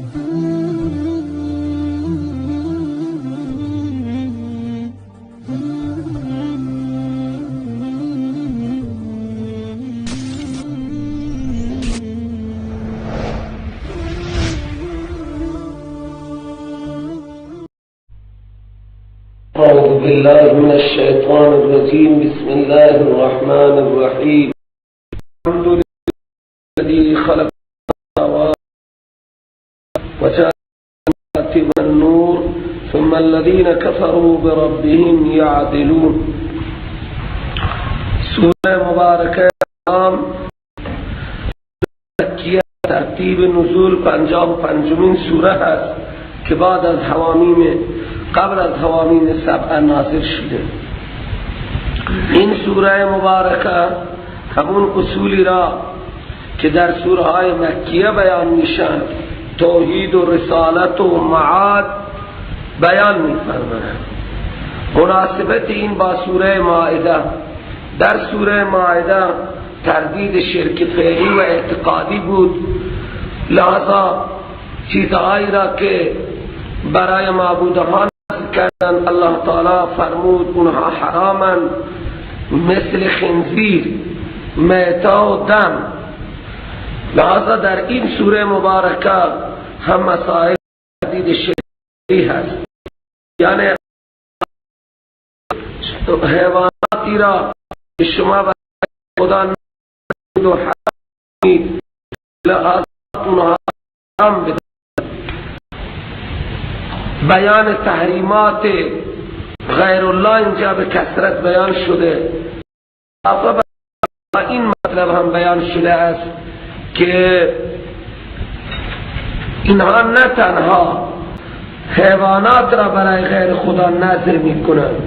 أعوذ بالله من الشيطان الرجيم. بسم الله الرحمن الرحيم. الحمد لله الذي خلق السماوات وجعل النور ثم الذين كفروا بربهم يعدلون. سورة مبارکه ترتیب نزول 55مین سوره هست که بعد از حوامیم قبل از حوامیم سبعه نازل شده. این سوره مبارکه همون اصولی را که در سوره های مکیه بیان میشن، توحید و رسالت و معاد، بیان میفرمایند. مناسبت این با سوره مائده، در سوره مائده تردید شرک فعلی و اعتقادی بود، لہذا چیزهایی را که برای معبودها کردن الله تعالی فرمود اونها حرامن، مثل خنزیر، میتا و دم. لہذا در این سوره مبارکه هم مسائل تردید شرکی هست، یعنی حیواناتی را شما برای خدا نمید و حرام، لہذا اونها حرام بدن. بیان تحریمات غیر الله اینجا به کثرت بیان شده. این مطلب هم بیان شده است که اینها نه تنها حیوانات را برای غیر خدا نذر میکنند،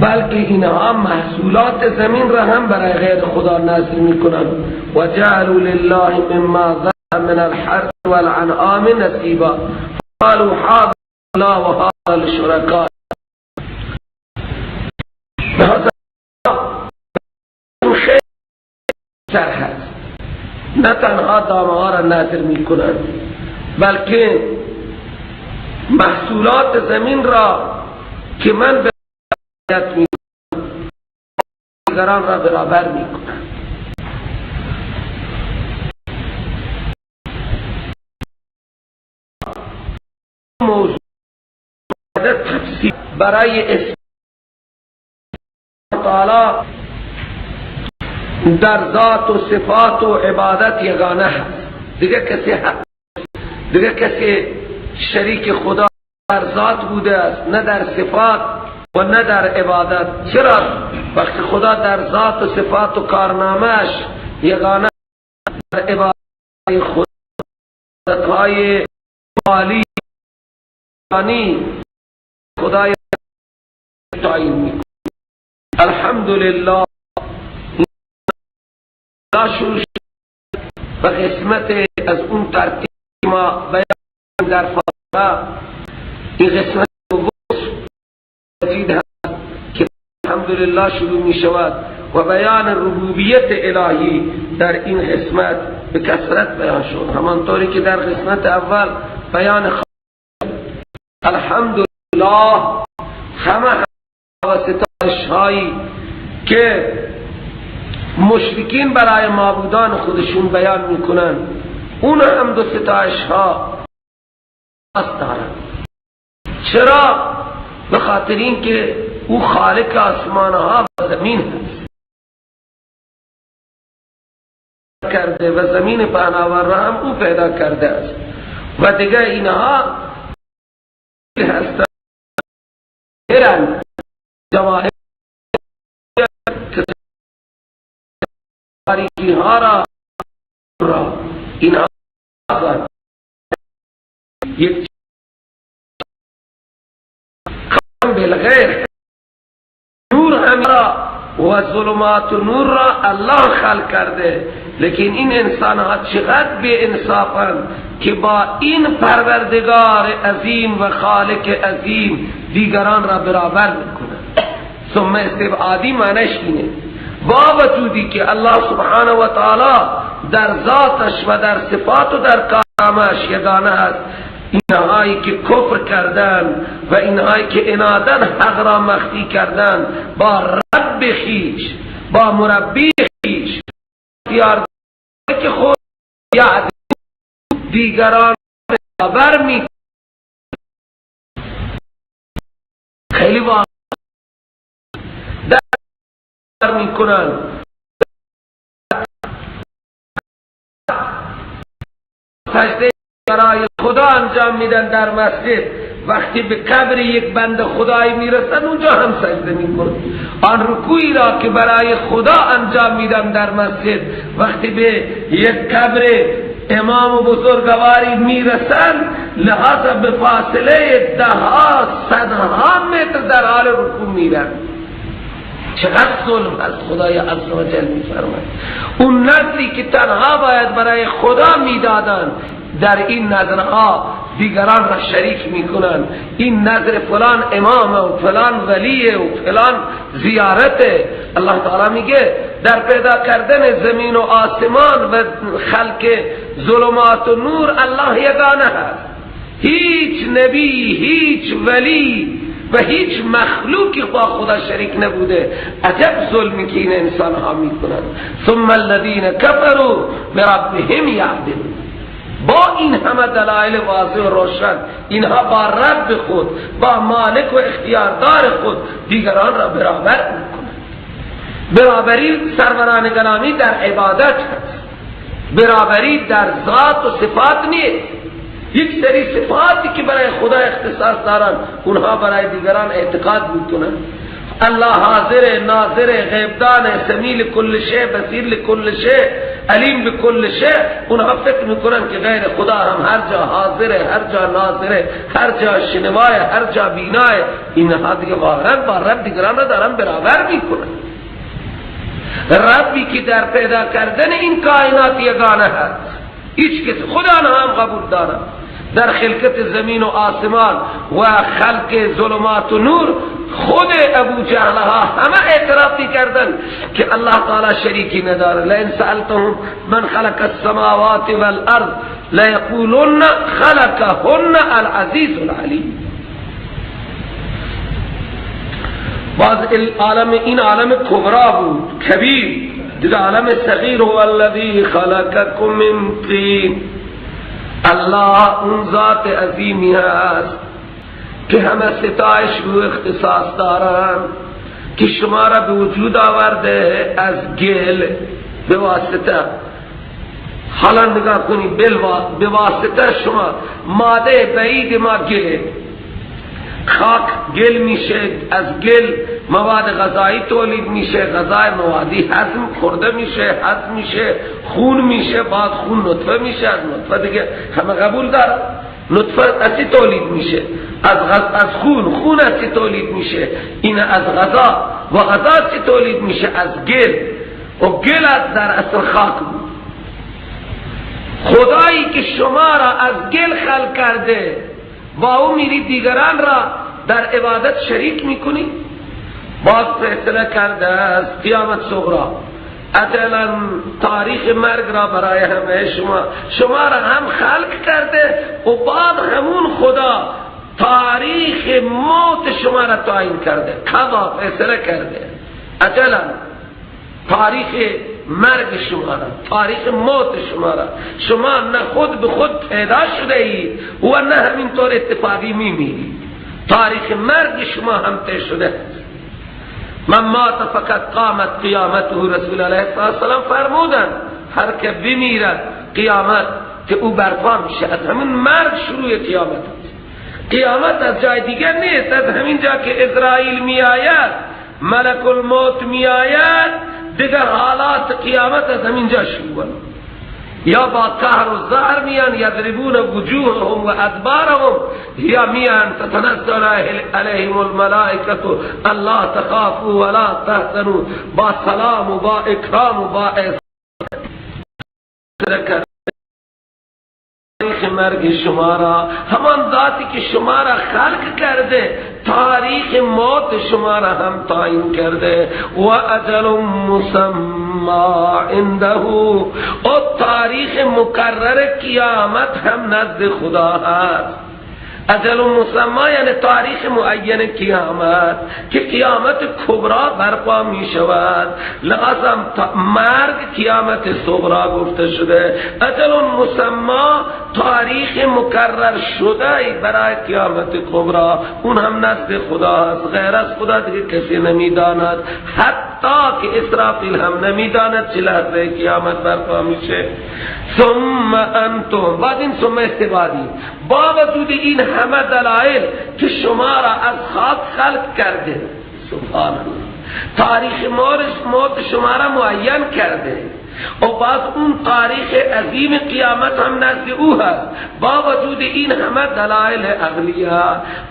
بلکه اینها محصولات زمین را هم برای غیر خدا نذر میکنند. و جعلوا لله مما ذرأ من الحرث والانعام نصیبا قالوا هذا لا وهذا للشركاء. خیلی سر هست، نه تنها دامه ها را نذر میکنند، بلکه محصولات زمین را که من به میکنم دیگران را برابر میکنم. موضوع تفسیر برای اسم تعالی در ذات و صفات و عبادت یگانه هست، دیگه کسی حق، دیگه کسی شریک خدا در ذات بوده است، نه در صفات و نه در عبادت. چرا؟ وقتی خدا در ذات و صفات و کارنامهش یگانه، در عبادت خدای عالی خدای تعیین میکنه. الحمدلله شروع و قسمت از اون ترتیب ما بیان در فاتحه، این قسمت دوم هست که الحمدلله شروع می شود و بیان ربوبیت الهی در این قسمت به کثرت بیان شد، همانطوری که در قسمت اول بیان الحمدلله همه و ستایش هایی که مشرکین برای معبودان خودشون بیان میکنن، اون هم دو ستایش ها دارن. چرا؟ به خاطر اینکه او خالق آسمان ها و زمین هست کرده و زمین پهناور را هم او پیدا کرده است و دیگه اینها هستند جواهر تاریکی ها را اینها یک بالغیر نور هم را و ظلمات نور را الله خلق کرده، لیکن این انسان ها چقدر بی انصافند که با این پروردگار عظیم و خالق عظیم دیگران را برابر میکنند. ثم استبعادی معنیش اینه، با وجودی که الله سبحانه و تعالی در ذاتش و در صفات و در کارنامه‌اش یگانه است، اینهایی که کفر کردن و اینهایی که انادن حق را مخفی کردن، با رب خیش، با مربی خیش، اختیار که خود یعدلون، دیگران برابر می. خیلی واضح در میکنن. سجده برای خدا انجام میدن در مسجد، وقتی به قبر یک بند خدایی میرسن اونجا هم سجده میکنن. آن رکوعی را که برای خدا انجام میدن در مسجد، وقتی به یک قبر امام و بزرگواری میرسن، لحاظا به فاصله ده ها صدها متر در حال رکوع میرن. چقدر ظلم از خدای عزوجل میفرماید. اون نذری که تنها باید برای خدا میدادن، در این نذرها دیگران را شریک میکنن. این نذر فلان امام و فلان ولی و فلان زیارت. الله تعالی میگه در پیدا کردن زمین و آسمان و خلق ظلمات و نور الله یگانه هست. هیچ نبی، هیچ ولی و هیچ مخلوقی با خدا شریک نبوده. عجب ظلمی که این انسان ها میکنن. ثم الذین کفروا بربهم یعدلون. با این همه دلایل واضح و روشن، اینها با رب خود، با مالک و اختیاردار خود دیگران را برابر میکنند. برابری سروران گرامی در عبادت هست، برابری در ذات و صفات نیست. یک سری صفاتی که برای خدا اختصاص دارن اونها برای دیگران اعتقاد میکنن. الله حاضر، ناظر، غیبدان، سمیع لکل شیء، بصیر لکل شیء، علیم بکل شیء. اونها فکر میکنن که غیر خدا هم هر جا حاضره، هر جا ناظره، هر جا شنوای، هر جا بینای. اینها دیگه واقعا با رب دیگران را دارن برابر میکنن. ربی که در پیدا کردن این کائنات یگانه هست، هیچ کس خدا هم قبول دارد. در خلقت زمین و آسمان و خلق ظلمات و نور خود ابو جهل ها همه اعتراف کردن که الله تعالی شریکی نداره. لئن سألتهم من خلق السماوات والارض لیقولن خلقهن العزیز العلیم. باز عالم، این عالم کبرا بود، کبیر. دیگه عالم صغیر، هو الذی خلقکم من طین. الله اون ذات عظیمی هست که همه ستایش رو اختصاص دارن، که شما را به وجود آورده از گل به واسطه. حالا نگاه کنی، به واسطه شما ماده بعید ما گله، خاک گل میشه، از گل مواد غذایی تولید میشه، غذای موادی هضم خورده میشه، هضم میشه، خون میشه، بعد خون نطفه میشه، از نطفه دیگه همه قبول داره، نطفه اسی تولید میشه، از خون، خون اسی تولید میشه، این از غذا و غذا اسی تولید میشه از گل، و گل در اصل خاک بود. خدایی که شما را از گل خلق کرده، با او میری دیگران را در عبادت شریک میکنی. باز فیصله کرده از قیامت صغرا، اجلا تاریخ مرگ را برای همه شما را هم خلق کرده و بعد همون خدا تاریخ موت شما را تعیین کرده، قضا فیصله کرده، اجلا تاریخ مرگ شما را، تاریخ موت شما را. شما نه خود به خود پیدا شده اید و نه همینطور اتفاقی میمیرید. تاریخ مرگ شما هم طی شده. من مات فقط قامت قیامته. رسول الله صلی الله علیه و سلم فرمودن هر که بمیرد قیامت که او برپا میشه. از همین مرگ شروع قیامت است. قیامت از جای دیگر نیست، از همین جا که اسرائیل میآید، ملک الموت میآید، دیگر حالات قیامت از همین جا شروع. یا با قهر و زهر میان، یضربون وجوههم و ادبارهم، یا میان تتنزل علیهم الملائکه الله تخافوا ولا تحزنوا، با سلام و با اکرام و با احسان. مرگ شما را، همان ذاتی که شما را خلق کرده تاریخ موت شما را هم تعیین کرده. و اجل مسمی عنده، و تاریخ مقرر قیامت هم نزد خدا هست. اجل مسمی یعنی تاریخ معین قیامت که قیامت کبرا برپا می شود. لازم مرگ قیامت صغرا گفته شده. اجل مسمی تاریخ مقرر شده برای قیامت کبرا، اون هم نزد خدا است، غیر از خدا دیگه کسی نمیداند، حتی که اسرافیل هم نمیداند چه لحظه قیامت برپا میشه. ثم انتم، بعد این ثم استبادی، با وجود این همه دلائل که شما را از خاک خلق کرده، سبحان الله، تاریخ موت شما را معین کرده، و بعد اون تاریخ عظیم قیامت هم نزد او هست. با وجود این همه دلائل عقلیه،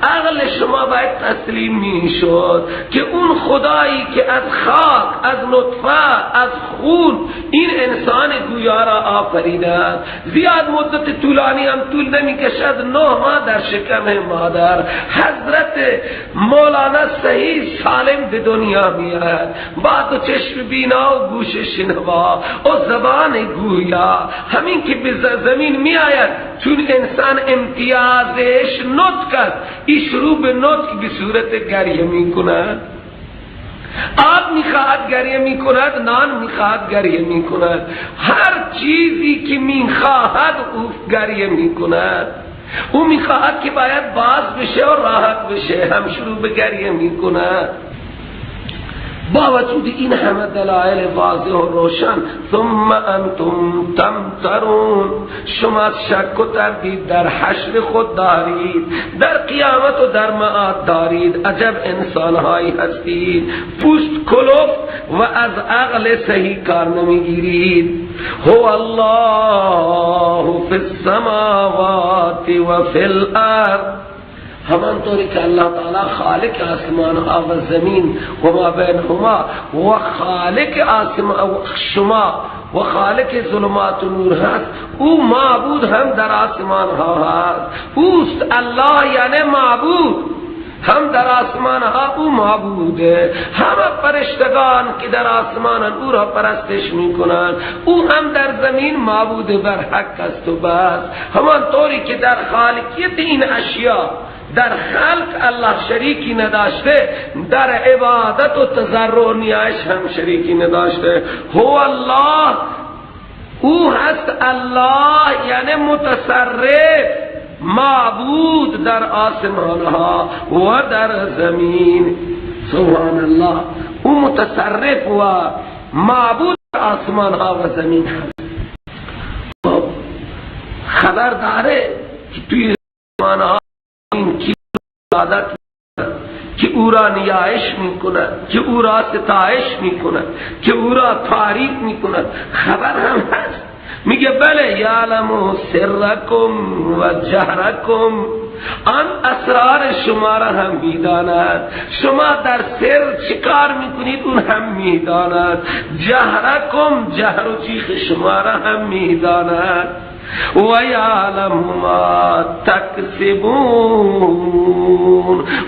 عقل شما باید تسلیم می شد که اون خدایی که از خاک، از نطفه، از خون این انسان گویا را آفریده، زیاد مدت طولانی هم طول نمی کشد، 9 ماه در شکم مادر حضرت مولانا صحیح سالم به دنیا میاد، بعد چشم بینا و گوش شنوا و زبان گویا، همین که به زمین می آید، چون انسان امتیازش نطق است، ای شروع به نطق به صورت گریه می کند. آب می خواهد گریه می کند، نان می خواهد گریه می کند، هر چیزی که می خواهد او گریه می کند. او می خواهد که باید باز بشه و راحت بشه، هم شروع به گریه می کند. با وجود این همه دلائل واضح و روشن، ثم انتم تمترون، شما شک و تردید در حشر خود دارید، در قیامت و در معاد دارید. عجب انسانهایی هستید، پوست کلفت و از عقل صحیح کار نمیگیرید. هو الله فی السماوات و فی الارض، همانطوری که الله تعالی خالق آسمان ها و زمین و ما بینهما و خالق آسمان شما و خالق ظلمات و نور هست، او معبود هم در آسمان ها هست. اوست الله یعنی معبود، هم در آسمان ها او معبوده، همه فرشتگان که در آسمان او را پرستش میکنند، او هم در زمین معبود بر حق است و بس. همانطوری که در خالقیت این اشیاء، در خلق الله شریکی نداشته، در عبادت و تضرع و نیایش هم شریکی نداشته. هو الله، او هست الله یعنی متصرف، معبود در آسمان ها و در زمین. سبحان الله، او متصرف و معبود در آسمان ها و زمین هست. خبر داره که توی آسمان ها این کی عبادت که او را نیایش میکند، که او را ستایش میکند، که او را تعریف میکند، خبر هم هست. میگه بله، یعلم سرکم و جهرکم، آن اسرار شما را هم میداند، شما در سر چیکار میکنید اون هم میداند، جهرکم، جهر و چیخ شما را هم میداند، و یعلم ما تکسبون،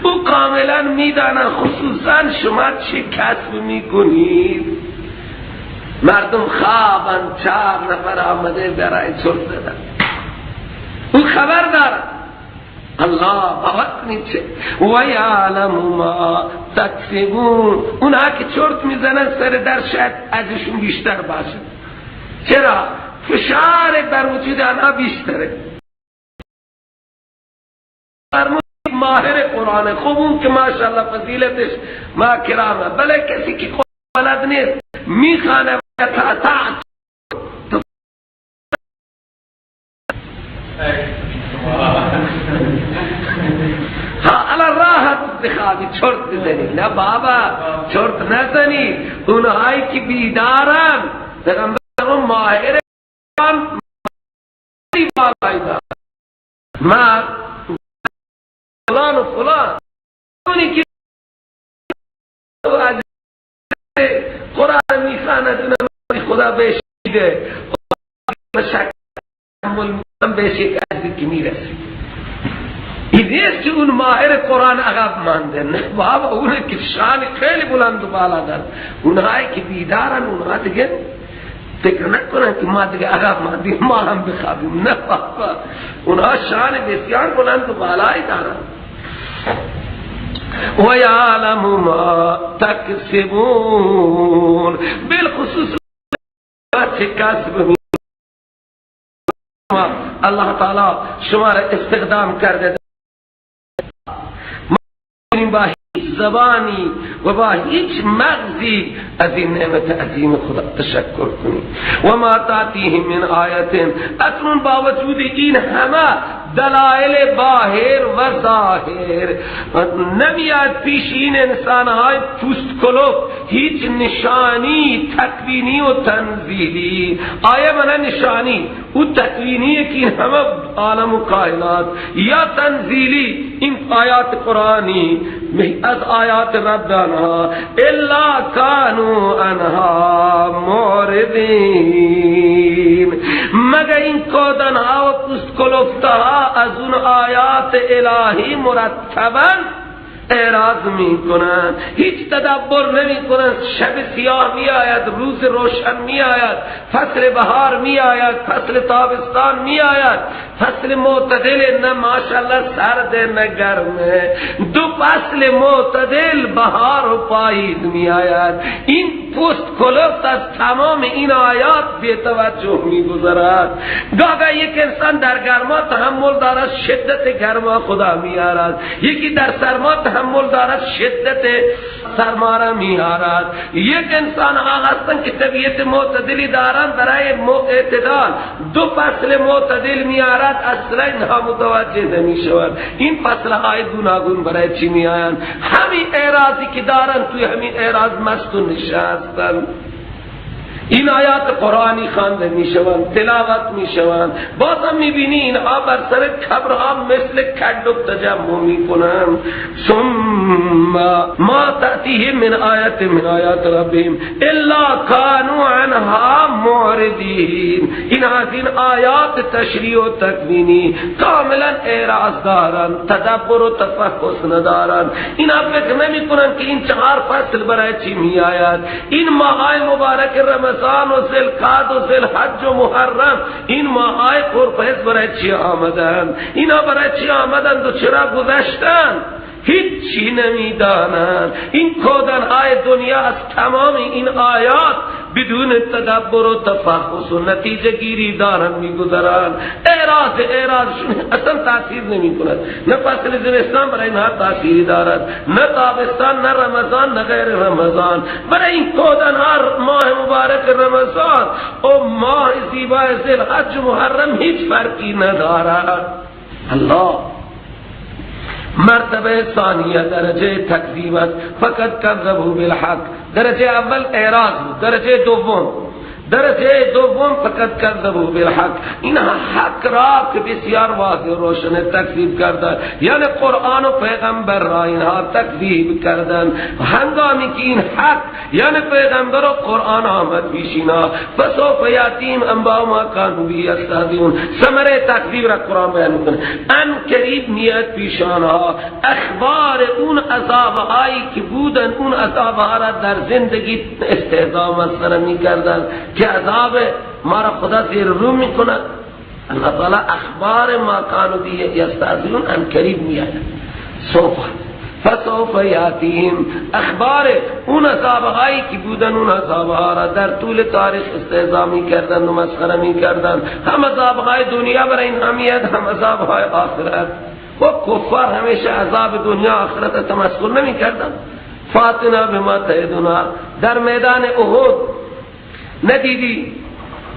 او کاملا میداند خصوصا شما چه کسب میکنید. مردم خوابن، 4 نفر آمده برای چرت زدن، او خبر دارد. الله باور کنید چه، و یعلم ما تکسبون، اونها که چرت میزنن سر در شاید ازشون بیشتر باشه. چرا؟ فشار بر وجود آنها بیشتره. ماهر قرآن خوب اون که ماشاءالله فضیلتش ما کرامه، بله کسی که بلد نیست میخوانه ها الان راحت بخوابی چرت بزنی. نه بابا چرت نزنی، اونهایی که بیدارن پیغمبر ماهر ما فلان و فلان، اونی که از قرآن میخواند اونم خدا بهش میده، شک بهش یک عزیزی که میرسه. این نیست که اون ماهر قرآن عقب مانده، نه بابا، اون که شان خیلی بلند و بالا دارن. اونهایی که بیدارن اونها دیگه فکر نکنن که ما دیگه عقب ماندیم، ما هم بخوابیم. نه بابا، اونها شان بسیار بلند و بالایی دارن. و یعلم ما تکسبون، بالخصوص چه کسب الله تعالی شما را استخدام کرده. با هیچ زبانی و با هیچ مغزی از این نعمت عظیم خدا تشکر کنیم. و ما تاتیهم من آیت، اکنون با وجود این همه دلائل باهر و ظاهر نمیاد پیش این انسانهای پوست کلوف هیچ نشانی تکوینی و تنزیلی. آیا من نشانی او تکوینی که این همه عالم و کائنات، یا تنزیلی این آیات قرآنی از آیات ربانها، الا کانوا عنها معرضین، مگر این کودنها و پوست کلفتها از اون آیات الهی مرتبا اعراض می کنند، هیچ تدبر نمی کنند. شب سیاه می آید، روز روشن می آید، فصل بهار می آید، فصل تابستان می آید، فصل معتدل، نه ماشاءالله سرد نه گرمه، دو فصل معتدل بهار و پاییز می آید. این پوست کلفت از تمام این آیات بی توجه می گذرد. گاهی یک انسان در گرما تحمل دارد، شدت گرما خدا می آرد، یکی در سرما تحمل دارد، شدت سرما را می آرد. یک انسان ها هستند که طبیعت معتدلی دارند، برای اعتدال دو فصل معتدل می آرد، اصلا اینها متوجه نمی شوند. این فصل های گوناگون برای چی می آیند؟ همین اعراضی که دارند توی همین اعراض مست و نشستند. این آیات قرآنی خوانده میشوند، تلاوت میشوند، باز هم میبینی اینها بر سر قبرها مثل کدو تجمع میکنند. ثم ما تأتیهم من آیت من آیات ربهم الا کانوا عنها معرضین. این از این آیات تشریع و تکوینی کاملا اعراض دارند، تدبر و تفحص ندارند. اینا فکر نمیکنند که این چهار فصل برای چی میآید. این ماهای مبارک رمضان و ذوالقعد و ذوالحج و محرم، این ماهای پرفیض برای چی آمدند؟ اینا برای چی آمدند و چرا گذشتند؟ هیچی نمیدانند. این کودنهای دنیا از تمام این آیات بدون تدبر و تفحص و نتیجه گیری دارن میگذرند. اعراضشون اصلا تاثیر نمی کند. نه فصل زمستان برای اینها تاثیری دارد، نه تابستان، نه رمضان، نه غیر رمضان. برای این کودنها ماه مبارک رمضان و ماه زیبای ذوالحج و محرم هیچ فرقی ندارد. الله مرتبه ثانیه درجه تکذیب است. فقط کذبوا بالحق. درجه اول اعراض بود، درجه دوم فقط کذبوا بالحق. اینها حق را که بسیار واضح روشن تکذیب کردن، یعنی قرآن و پیغمبر را اینها تکذیب کردن. هنگامی که این حق یعنی پیغمبر و قرآن آمد پیش اینا، فسوف یاتیم انباء ما کانوا به یستهزئون. ثمره تکذیب را قرآن بیان میکنه. ان قریب میاد پیش آنها اخبار اون عذابهایی که بودن، اون عذابها را در زندگی استهزا مسخره میکردن که عذاب ما را خدا زیر رو میکند. اللہ تعالی اخبار ما کانوا به یستهزئون ان قریب میآید. سوف فسوف یاتیم، اخبار اون عذابهایی که بودن، اون عذابها را در طول تاریخ استهزا میکردن و مسخره میکردن. هم عذابهای دنیا برای این همیت، هم عذابهای آخرت. و کفار همیشه عذاب دنیا آخرت تمسخر نمیکردن. فاتنا بما تعدنا، در میدان احد ندیدی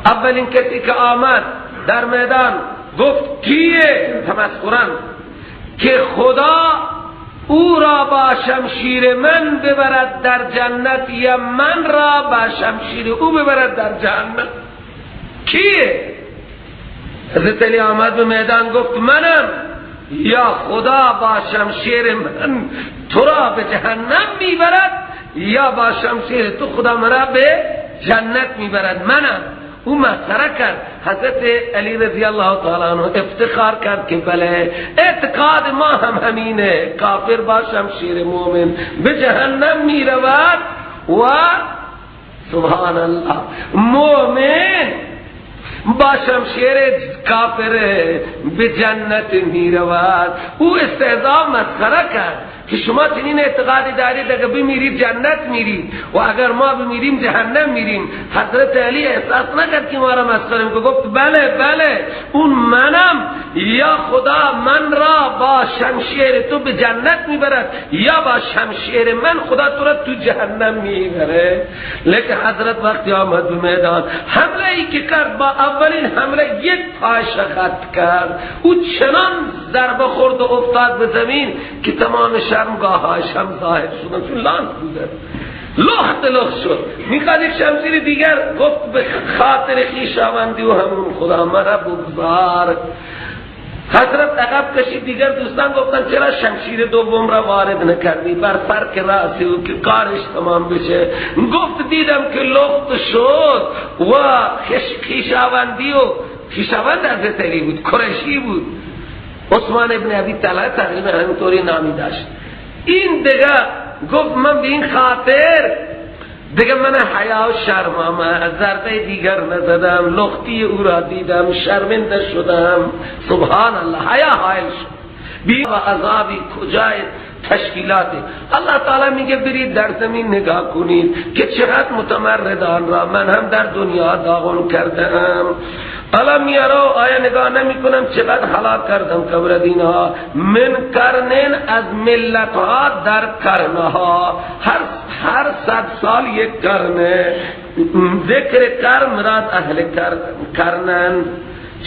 اولین کسی که آمد در میدان گفت کیه؟ تمسخران که خدا او را با شمشیر من ببرد در جنت یا من را با شمشیر او ببرد در جهنم. کیه؟ حضرت علی آمد به میدان گفت منم، یا خدا با شمشیر من تو را به جهنم میبرد یا با شمشیر تو خدا مرا به جنت میبرد، منم. او مسخره کرد. حضرت علی رضی الله تعالی عنہ افتخار کرد که بله اعتقاد ما هم همینه، کافر با شمشیر مومن به جهنم میرود و سبحان الله مومن با شمشیر کافر به جنت میرود. او استهزا مسخره کرد که شما چنین اعتقادی دارید اگر بمیرید جنت میرید و اگر ما بمیریم جهنم میریم. حضرت علی احساس نکرد که ما را مسخره میکنه، گفت بله بله اون منم، یا خدا من را با شمشیر تو به جنت میبرد یا با شمشیر من خدا تو را تو جهنم میبره. لیکن حضرت وقتی آمد به میدان، حمله ای که کرد با اولین حمله یک پاش خط کرد، او چنان ضربه خورد و افتاد به زمین که تمام شرمگاهاش هم ظاهر شدن، چون لانت بوده، لخت لخت شد. میخواد یک شمشیر دیگر، گفت به خاطر خویشاوندی و همون خدا مرا بگذار. حضرت عقب کشید. دیگر دوستان گفتن چرا شمشیر دوم را وارد نکردی بر فرق رأس او که کارش تمام بشه؟ گفت دیدم که لخت شد و خویشاوندی و خویشاوند حضرت علی بود، قریشی بود، عثمان ابن ابی طلحه تقریبا همینطوری نامی داشت. این دیگه گفت من به این خاطر دیگه من حیا و شرم آمد، ضربه دیگر نزدم، لختی او را دیدم شرمنده شدم. سبحان الله، حیا حائل شد. بی و عذابی کجای تشکیلات. الله تعالی میگه برید در زمین نگاه کنید که چقدر متمردان را من هم در دنیا داغون کردم. الم یرو، آیا نگاه نمی کنم چقدر هلاک کردم قبل دینها من قرنین، از ملت ها در قرنها، هر 100 سال یک قرنه، ذکر قرن مراد اهل قرنن.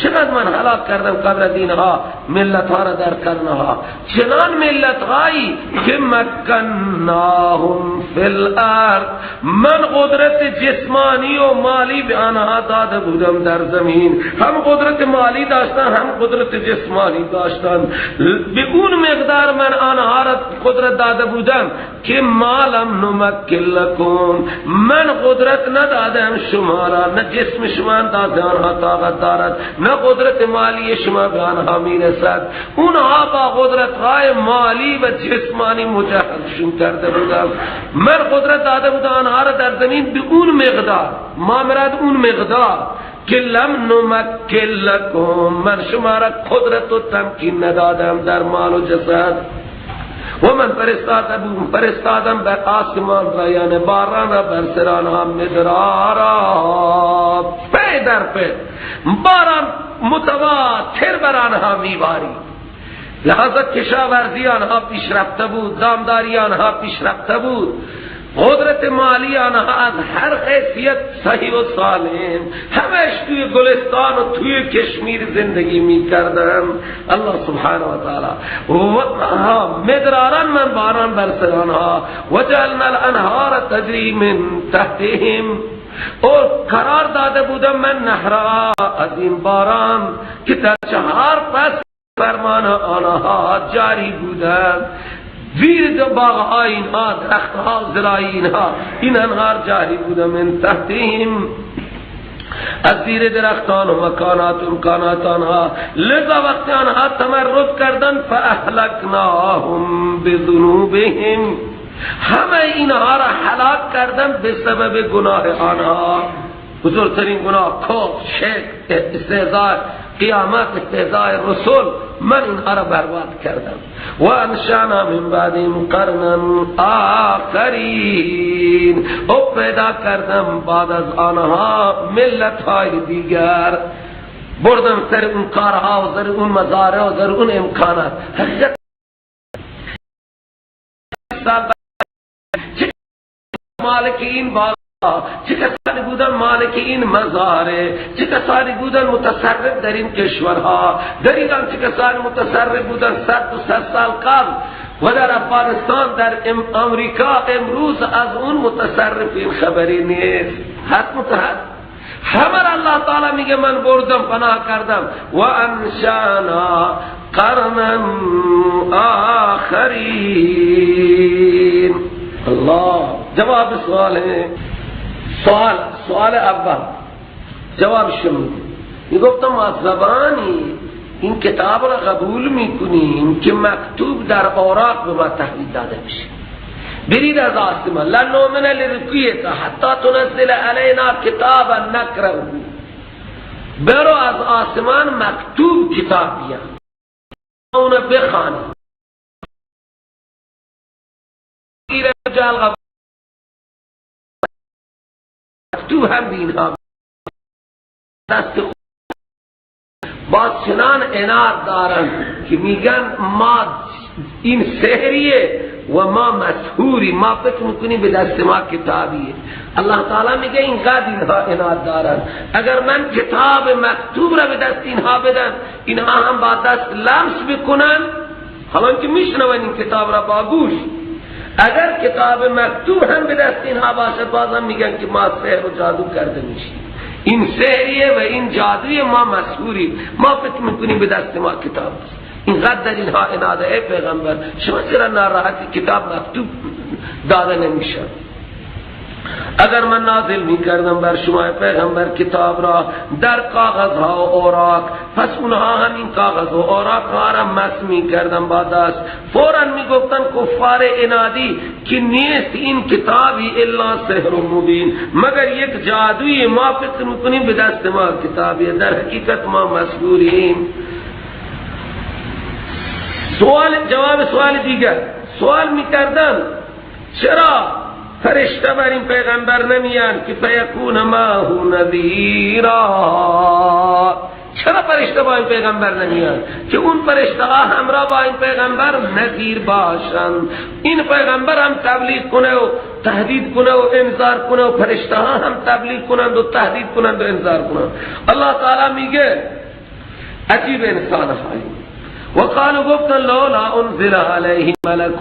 چقدر من هلاک کردم قبل دینها ملت ها را در قرنها، چنان ملت هایی که مکناهم فی الارض، من قدرت جسمانی و مالی به آنها داده بودم در زمین، هم قدرت مالی داشتن هم قدرت جسمانی داشتن. به اون مقدار من آنها را قدرت داده بودم که ما لم نمکن لکم، من قدرت ندادم شما را، نه جسم شما اندازه آنها طاقت دارد، نه قدرت مالی شما به آنها میرسد. اونها با قدرت های مالی و جسمانی مجهزشون کرده بودم، من قدرت داده بودم آنها را در زمین به اون مقدار، ما مراد اون مقدار که لم نمکن لکم، من شما را قدرت و تمکین ندادم در مال و جسد. و من فرستادم بر آسمان را، یعنی باران را بر سر آنها مدرارا، پی در پی باران متواتر بر آنها میبارید. لحاظ کشاورزی آنها پیشرفته بود، دامداری آنها پیشرفته بود، قدرت مالی آنها از هر حیثیت صحیح و سالم، همش توی گلستان و توی کشمیر زندگی می کردن. الله سبحانه و تعالی مدراران من باران بر سر آنها، وجعلنا الانهار تجری من تحتهم، اور قرار داده بودم من نهرها از این باران که در 4 فصل فرمان آنها جاری بودند. زیر باغ اینها، درختها، زراعی اینها، این انهار جاری بوده من تحتهم، از زیر درختان و مکانات و امکانات آنها. لذا وقتی آنها تمرد کردن فاهلکناهم بذنوبهم، همه اینها را هلاک کردن به سبب گناه آنها. بزرگترین گناه کفر، شرک، استهزاء قیامت، استهزاء رسول، من اینها را برباد کردم. و انشانا من بعدهم قرنا آخرین، او پیدا کردم بعد از آنها ملت های دیگر، بردم سر اون کارها و سر اون مزارع و سر اون امکانات. حقیقت چه مالک این باغ، چه کسانی بودن مالک این مزارع، چه کسانی بودن متصرف در این کشورها، در ایران چه کسانی متصرف بودن 100 سال قبل و در افغانستان، در امریکا امروز از اون متصرفین خبری نیست. حد متحد همه الله تعالی میگه من بردم پناه کردم. و انشانا قرنا آخرین. الله جواب سوال ہے. سوال اول، جوابش میده. میگفتم ما زبانی این کتاب را قبول میکنیم که مکتوب در اوراق به ما تحویل داده میشه. برید از آسمان، لن نؤمن لرقیک حتی تنزل علینا کتابا نقرأه، برو از آسمان مکتوب کتاب بیا اونو بخوانیم. مکتوب هم اینها دست با چنان عناد دارن که میگن ما این سحریه و ما مسحوری، ما فکر میکنیم به دست ما کتابیه. الله تعالی میگه اینقدر اینها عناد دارن، اگر من کتاب مکتوب را به دست اینها بدم، اینها هم با دست لمس بکنن، حالا که میشنون این کتاب را با گوش، اگر کتاب مکتوب هم به دست اینها باشد بازم میگن که ما سحر و جادو کرده میشیم، این سحریه و این جادوی، ما مسحوریم، ما فکر میکنیم به دست ما کتاب است. اینقدر در اینها عناده. ای پیغمبر شما چرا ناراحتی کتاب مکتوب داده نمیشه؟ اگر من نازل میکردم بر شما پیغمبر کتاب را در کاغذها و اوراق، پس اونها هم این کاغذ و اوراق ها را مس میکردن با دست، فوراً میگفتن کفار عنادی که نیست این کتابی الا سحر مبین، مگر یک جادوی، ما فکر میکنیم به دست ما کتابی، در حقیقت ما مسحوریم. سوال جواب سوال دیگر سوال میکردن چرا فرشته بر این پیغمبر نمیان که فیکون معه نذیرا، چرا فرشته با این پیغمبر نمیان که اون فرشته ها همراه با این پیغمبر نذیر باشن، این پیغمبر هم تبلیغ کنه و تهدید کنه و انذار کنه و فرشته ها هم تبلیغ کنند و تهدید کنند و انذار کنند. الله تعالی میگه عجیب انسان هایی. وقالوا گفتن لولا انزل علیه ملک،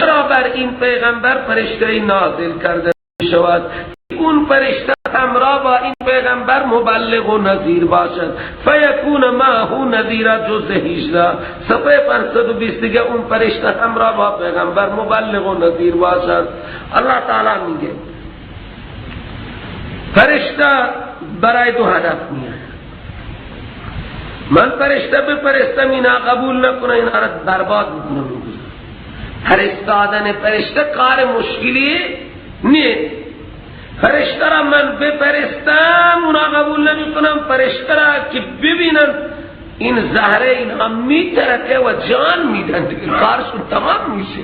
چرا بر این پیغمبر فرشته نازل کرده شود، اون فرشته همراه با این پیغمبر مبلغ و نذیر باشد، فیکون معه نذیرا، جز 18 صفحه 520 دیگه اون فرشته همراه با پیغمبر مبلغ و نذیر باشد. الله تعالی میگه فرشته برای دو هدف میاد، من فرشته بفرستم اینا قبول نکنه اینا را برباد میکنم. فرستادن فرشته کار مشکلی نیست، فرشته را من بفرستم اونا قبول نمیکنم، فرشته را که ببینن این زهره اینها میترکه و جان میدن دیگه کارشون تمام میشه.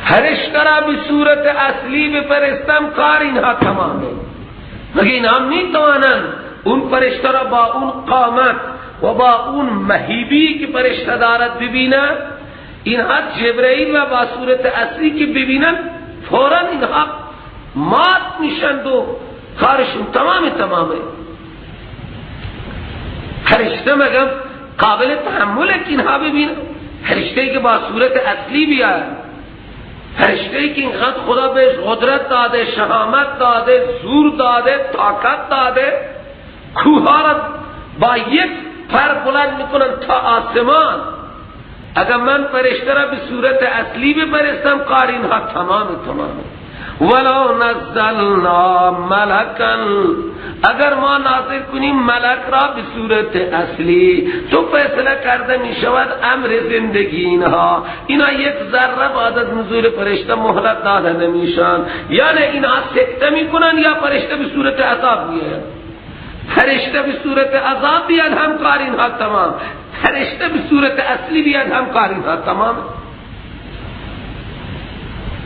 فرشته را به صورت اصلی بفرستم کار اینها تمامه، مگه اینها میتوانن اون فرشته را با اون قامت و با اون مهیبی که فرشته دارد ببینن؟ اینها جبرئیل و با صورت اصلی که ببینن فوراً اینها مات میشند و کارشون تمام تمامه. فرشته مگم قابل تحمله که اینها ببینن؟ فرشته که با صورت اصلی بیاید، فرشته که اینقدر خدا بهش قدرت داده، شهامت داده، زور داده، طاقت داده، کوه را با یک پر بلند میکنن تا آسمان. اگر من فرشته را به صورت اصلی بفرستم کار اینها تمام تمامه. ولو نزلنا ملکا، اگر ما نازل کنیم ملک را به صورت اصلی تو فیصله کرده می شود امر زندگی اینها، اینا یک ذره بعد از نزول فرشته مهلت داده نمیشن، یعنی اینها سکته میکنن یا فرشته به صورت عذاب میاد. فرشته به صورت عذاب بیاد هم کار اینها تمام، فرشته به صورت اصلی بیاد هم کار اینها تمام.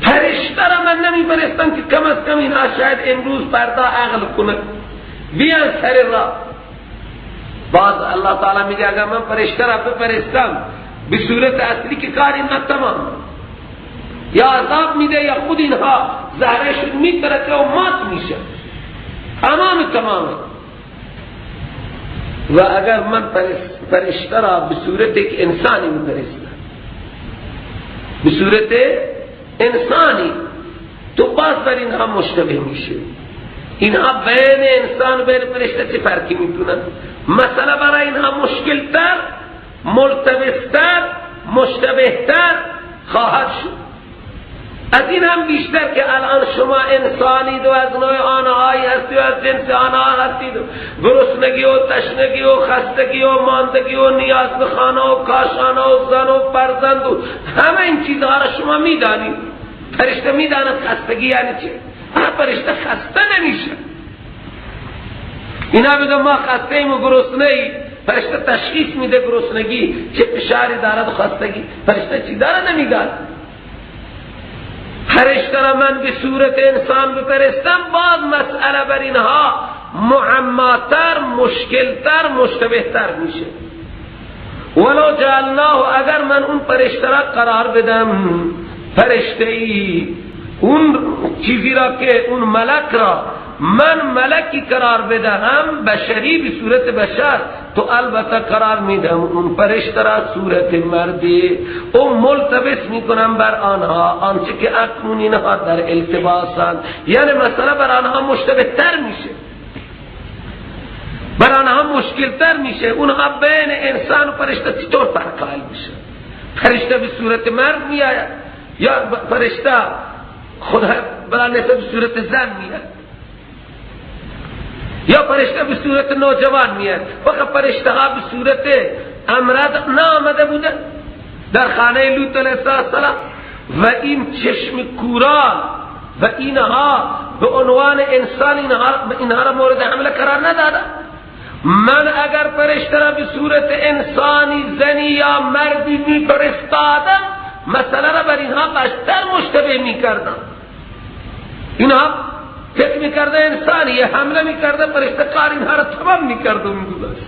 فرشته را من نمی فرستم که کم از کم اینها شاید امروز فردا عقل کنه بیان سر را. باز الله تعالی میگه اگر من فرشته را بفرستم به صورت اصلی که کار اینها تمام، یا عذاب میده یا خود اینها زهرشون میترکه و مات میشه تمام تمامه. و اگر من فرشته را به صورت یک انسانی میفرستم، به صورت انسانی، تو باز بر اینها مشتبه میشه. اینها بین انسان و بین فرشته چه فرقی میتونن؟ مسئله برای اینها مشکلتر، ملتبستر، مشتبهتر خواهد شد. از این هم بیشتر که الان شما انسانید و از نوع آنهایی هستید و از جنس آنها هستید و گرسنگی و تشنگی و خستگی و ماندگی و نیاز به خانه و کاشانه و زن و فرزند و همه این چیزها را شما میدانید. فرشته میداند خستگی یعنی چه؟ فرشته خسته نمیشه. اینا بگم ما خسته ایم و گرسنه ایم، فرشته تشخیص میده گرسنگی چه فشاری دارد و خستگی. فرشته چی داره نمیداند. فرشته را من به صورت انسان بفرستم، باز مسئله بر اینها معماتر، مشکلتر، مشتبهتر میشه. ولو جعلناه، اگر من اون فرشته را قرار بدم، فرشته ای اون چیزی را که اون ملک را من ملکی قرار بدهم، بشری به صورت بشر، تو البته قرار میدم اون فرشته را صورت مردی، او ملتبس میکنم بر آنها آنچه که اکنون اینها در التباسند. یعنی مسئله بر آنها مشتبه تر میشه، بر آنها مشکل تر میشه. اونها بین انسان و فرشته چطور فرق قائل میشه؟ فرشته به صورت مرد میآید یا فرشته خدا بلا نسبت به صورت زن میآید یا فرشته به صورت نوجوان میاد؟ وقت فرشته ها به صورت امرد نامده بودن در خانه لوط علیه السلام و این چشم کوران و اینها به عنوان انسان اینها را مورد حمله قرار نداده. من اگر فرشته را به صورت انسانی زنی یا مردی میفرستادم، مسئله را بر اینها بیشتر مشتبه میکردم. اینها فکر میکرده انسانی، یه حمله میکرده، فرشته کار اینها را تمام میکرده و میگذاشت.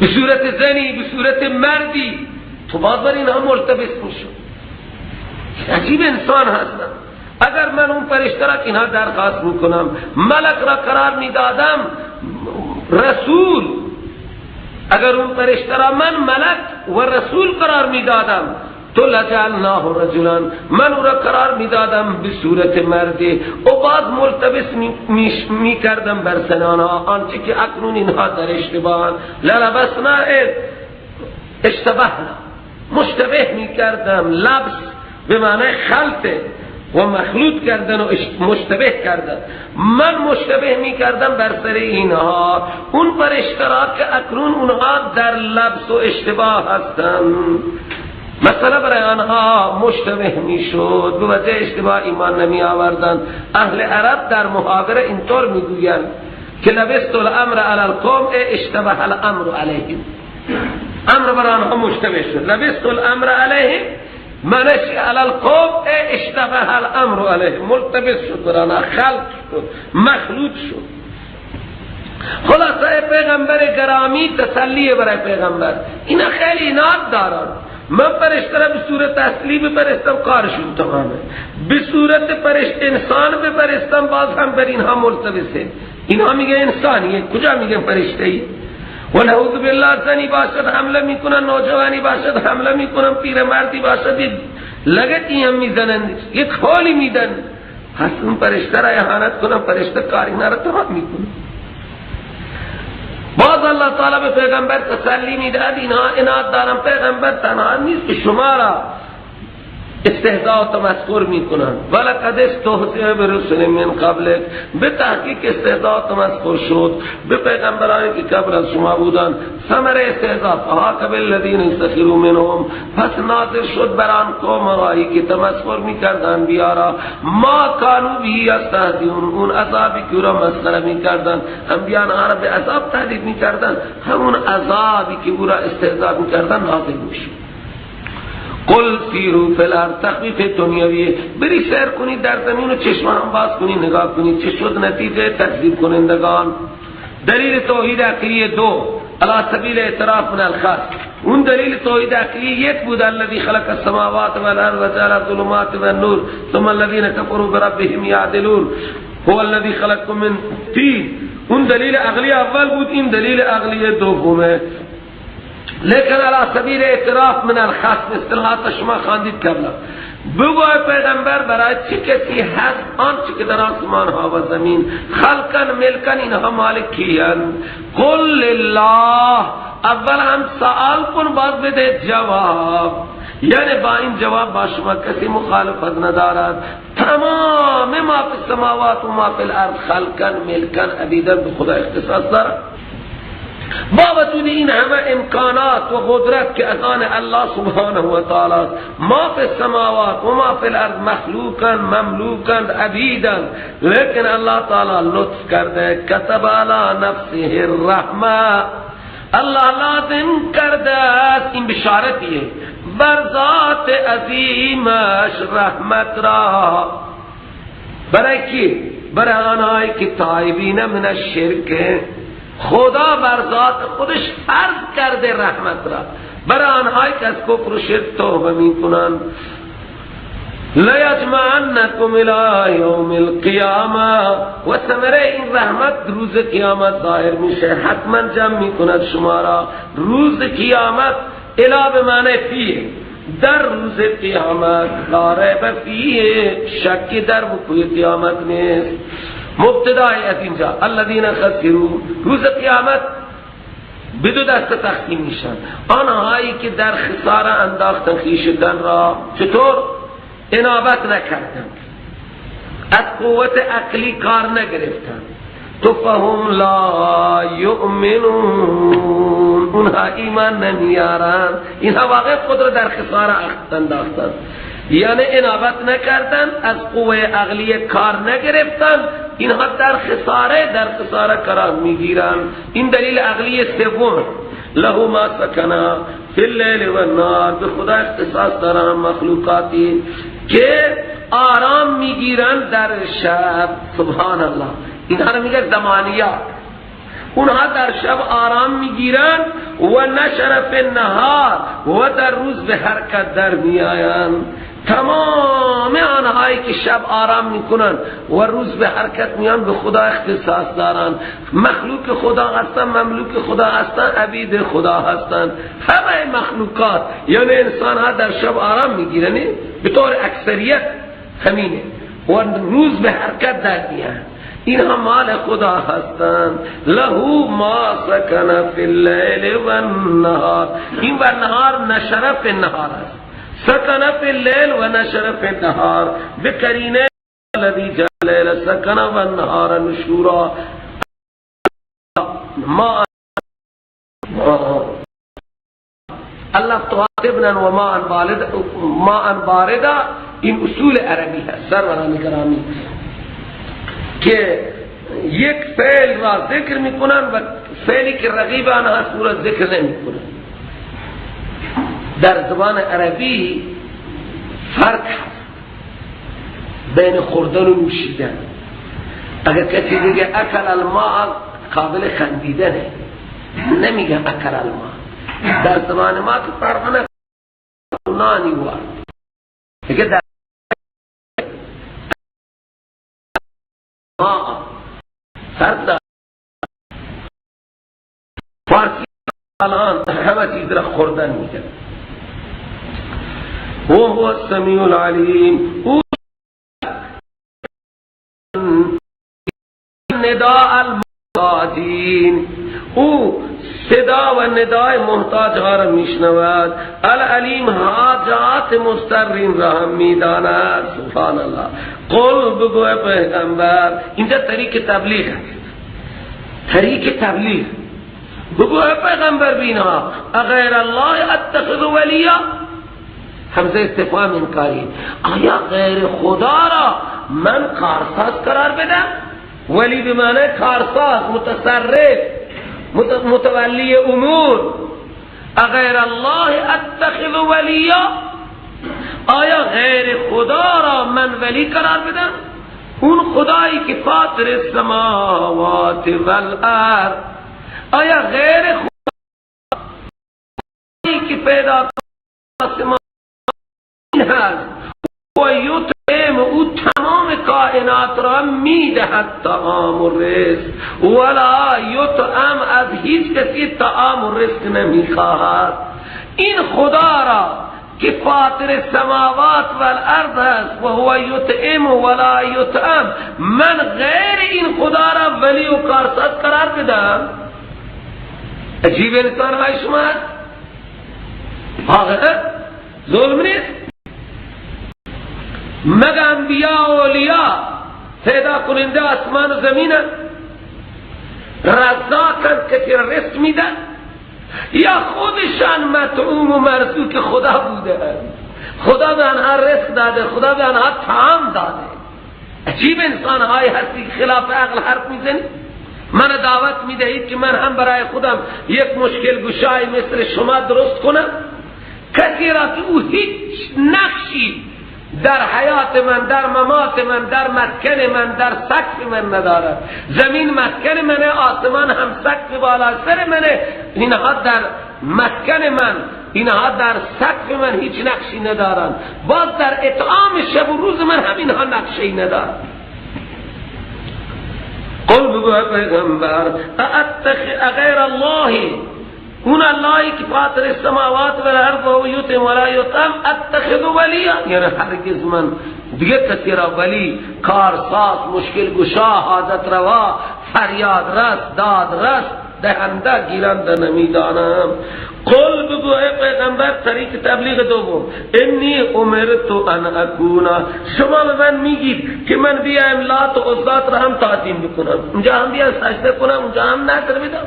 به صورت زنی، به صورت مردی، تو باز بر اینها ملتبس میشد. عجیب انسان هستن. اگر من اون فرشته را که اینها درخواست میکنم ملک را قرار میدادم رسول، اگر اون فرشته را من ملک و رسول قرار میدادم، تو لجعلناه رجلا، من او را قرار میدادم به صورت مردی، و بعد ملتبس می کردم بر سنانها آنچه که اکنون اینها در اشتباهند. للبسنا اشتبهنا، مشتبه می کردم. لبس به معنی خلط و مخلوط کردن و مشتبه کردن. من مشتبه می کردم بر سر اینها اون فرشته را که اکنون اونها در لبس و اشتباه هستند. مسئله برای آنها مشتبه می شد، به وجه اشتباه ایمان نمی آوردند. اهل عرب در محاوره اینطور می گویند که لبست الامر علی القوم اشتبه الامر علیهم، امر برای آنها مشتبه شد. لبست الامر علیهم منش علی القوم اشتبه الامر علیهم، ملتبس شد برای آنها، خلط شد، مخلوط شد. خلاصه پیغمبر گرامی تسلی برای پیغمبر، اینا خیلی ایناد دارند. من فرشته را به صورت اصلی بپرستم کارشون تمامه، به صورت فرشته انسان بپرستم باز هم بر اینها ملتبسه. اینها میگه انسانیه، کجا میگه فرشته ای؟ و نعوذ بالله زنی باشد حمله میکنن، نوجوانی باشد حمله میکنن، پیرمردی باشد لگتی هم میزنن، یک حالی میدن. پس اون فرشته را اهانت کنم، فرشته کار اینا را تمام میکنه. باز الله تعالی به پیغمبر تسلی میداد، اینها اناد دارن، پیغمبر تنها نیست که شما را استهزاء و تمسخر میکنن. ولقد استهزئ برسل من قبلک، به تحقیق استهزاء و تمسخر شد به پیغمبرانی که قبل از شما بودند. ثمر استهزاء فحاق بالذین سخروا منهم، پس نازل شد بر آن قومهایی که تمسخر میکردند بیارا. ما کانوا به یستهزئون، اون عذابی که او را مسخره میکردند، انبیا آنها را به عذاب تهدید میکردند، همون عذابی که او را استهزاء میکردند نازل میشد. قل سیروا فی الارض، تخفیف دنیویه، بری سیر کنید در زمین و چشم هم باز کنید نگاه کنید چه شد نتیجه تکذیب کنندگان. دلیل توحید عقلی دو، علی سبیل اعتراف من الخاص. اون دلیل توحید عقلی یک بود، الذی خلق السماوات والارض وجعل الظلمات والنور ثم الذین کفروا بربهم یعدلون هو الذی خلقکم من طین. اون دلیل عقلی اول بود، این دلیل عقلی دومه. لیکن علی سبیل اعتراف من الخصم، اصطلاحات شما خواندید قبلا. بگو پیغمبر برای چه کسی هست آنچه که در آسمان ها و زمین، خلقن ملکن، اینها مالک کیان؟ قل لله. اول هم سوال کن باز بده جواب. یعنی با این جواب با شما کسی مخالفت ندارد. تمام ما فی السماوات و ما فی الارض خلقا ملکا عبیدا به خدا اختصاص دارد. با وجود این همه امکانات و قدرت که از آن الله سبحانه و تعالی، ما فی السماوات و ما فی الارض مخلوقا مملوکا عبیدا، لیکن الله تعالی لطف کرده، کتب علی نفسه الرحمه، الله لازم کرده است، این بشارتیه، بر ذات عظیمش رحمت را. برای کی؟ برای آنهایی که تائبین من الشرک. خدا بر ذات خودش فرض کرده رحمت را برای آنهایی که از کفر و شرک توبه میکنند. لیجمعنکم الی یوم القیامه، و ثمره این رحمت روز قیامت ظاهر میشه، حتما جمع میکند شما را روز قیامت. الی به معنی فیه، در روز قیامت، لا ریب فیه، شکی در وقوع قیامت نیست. مبتدای از اینجا الذین خسروا، روز قیامت به دو دسته تقسیم میشن، آنهایی که در خساره انداختن خویشتن را، چطور؟ انابت نکردن، از قوت عقلی کار نگرفتن، تو فهم لا یؤمنون، اونها ایمان نمیارن، اینها واقع خود را در خساره انداختن، یعنی انابت نکردن، از قوه عقلی کار نگرفتن، اینها در خساره قرار میگیرن. این دلیل عقلی سوم. له ما سکنا فی اللیل والنهار، به خدا اختصاص دارن مخلوقاتی که آرام میگیرن در شب. سبحان الله، اینها رو میگه زمانیات. اونها در شب آرام میگیرن و نشر فی النهار، و در روز به حرکت در میآیند. تمام آنهایی که شب آرام میکنن و روز به حرکت میان به خدا اختصاص دارن، مخلوق خدا هستن، مملوک خدا هستن، عبید خدا هستن. همه مخلوقات، یعنی انسان ها در شب آرام میگیرن به طور اکثریت همینه، و روز به حرکت در میان، اینها مال خدا هستند. له ما سکن فی اللیل والنهار، این و نهار نشر فی النهار است، سکن فی اللیل و نشر فی النهار بقرینه الذی جعل اللیل سکن و النهار نشورا. ما الله تعاقبنا و ما باردا، این اصول عربی هست سروران گرامی، که یک فعل را ذکر میکنن و فعلی که رقیب آن هست او را ذکر نمیکنن. در زبان عربی فرق هست بین خوردن و نوشیدن. اگر کسی دیگه اکل الماء قابل خندیدنه، نمیگه اکل الماء. در زبان ما که فرق نانی وارد دیگه در ما فرق دار. فارسی الان همه چیز را خوردن میگن. و هو السمیع العلیم، او نداء المحتاجین، او صدا و ندای محتاج ها را میشنود. العلیم حاجات مسترین را هم میداند. سبحان الله. قل، بگو پیغمبر، اینجا طریق تبلیغ است، طریق تبلیغ. بگو پیغمبر بینها اغیر الله اتخذ ولیا، همزه استفهام انکاری، آیا غیر خدا را من کارساز قرار بدم؟ ولی به معنی کارساز، متصرف، متولی امور. اغیر الله اتخذ ولیا، آیا غیر خدا را من ولی قرار بدم؟ اون خدایی که فاطر السماوات والارض، آیا غیر خدایی که پیدا آسمان هست و یطعم، او تمام کائنات را میدهد طعام و رزق، ولا یطعم، از هیچ کسی طعام و رزق نمیخواهد. این خدا را که فاطر السماوات والارض است و هو یطعم ولا یطعم، من غیر این خدا را ولی و کارساز قرار بدم؟ عجیب انسان های شما هست. واقعا ظلم نیست؟ مگه انبیاء و اولیاء پیدا کننده آسمان و زمینن؟ رزاقن، کسی را رزق میدن، یا خودشان مطعوم و مرزوق خدا بوده؟ خدا به آنها رزق داده، خدا به آنها طعام داده. عجیب انسان های هستی که خلاف عقل حرف میزنی. من دعوت میدهید که من هم برای خودم یک مشکل گشای مثل شما درست کنم، کسی را که او هیچ نقشی در حیات من، در ممات من، در مسکن من، در سقف من ندارد. زمین مسکن منه، آسمان هم سقف بالا سر منه، اینها در مسکن من، اینها در سقف من هیچ نقشی ندارند. باز در اطعام شب و روز من هم اینها نقشی ندارند. قل بگو پیغمبر، اغیر الله، اون اللهی که فاطر السماوات والارض و یطعم ولا یطعم، اتخذ ولیا، یعنی هرگز من دیگه کسی را ولی، کارساز، مشکل گشا، حاجت روا، فریاد رس، داد رس، دهنده گیرنده نمیدانم. قل بگو ای پیغمبر، طریق تبلیغ دوم، انی امرت ان اکون، شما به من میگید که من بیایم لات و عزات را هم تعظیم بکنم، اونجا هم بیایم سجده کنم، اونجا هم نذر بدم،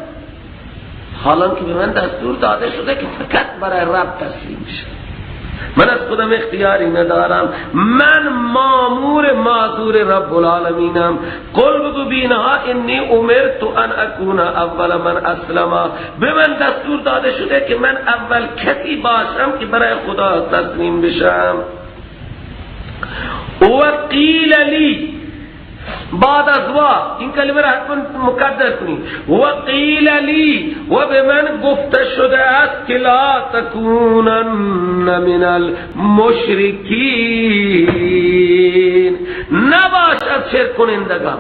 حالا که به من دستور داده شده که فقط برای رب تسلیم شم، من از خودم اختیاری ندارم، من مامور معذور رب العالمینم. قل بگو بینها انی امرت ان اکون اول من اسلم، به من دستور داده شده که من اول کسی باشم که برای خدا تسلیم بشم. و قیل لی، بعد از وا این کلمه را حتما مقدر کنید، و قیل لی، و به من گفته شده است که لا تکونن من المشرکین، نباش از شرک کنندگان،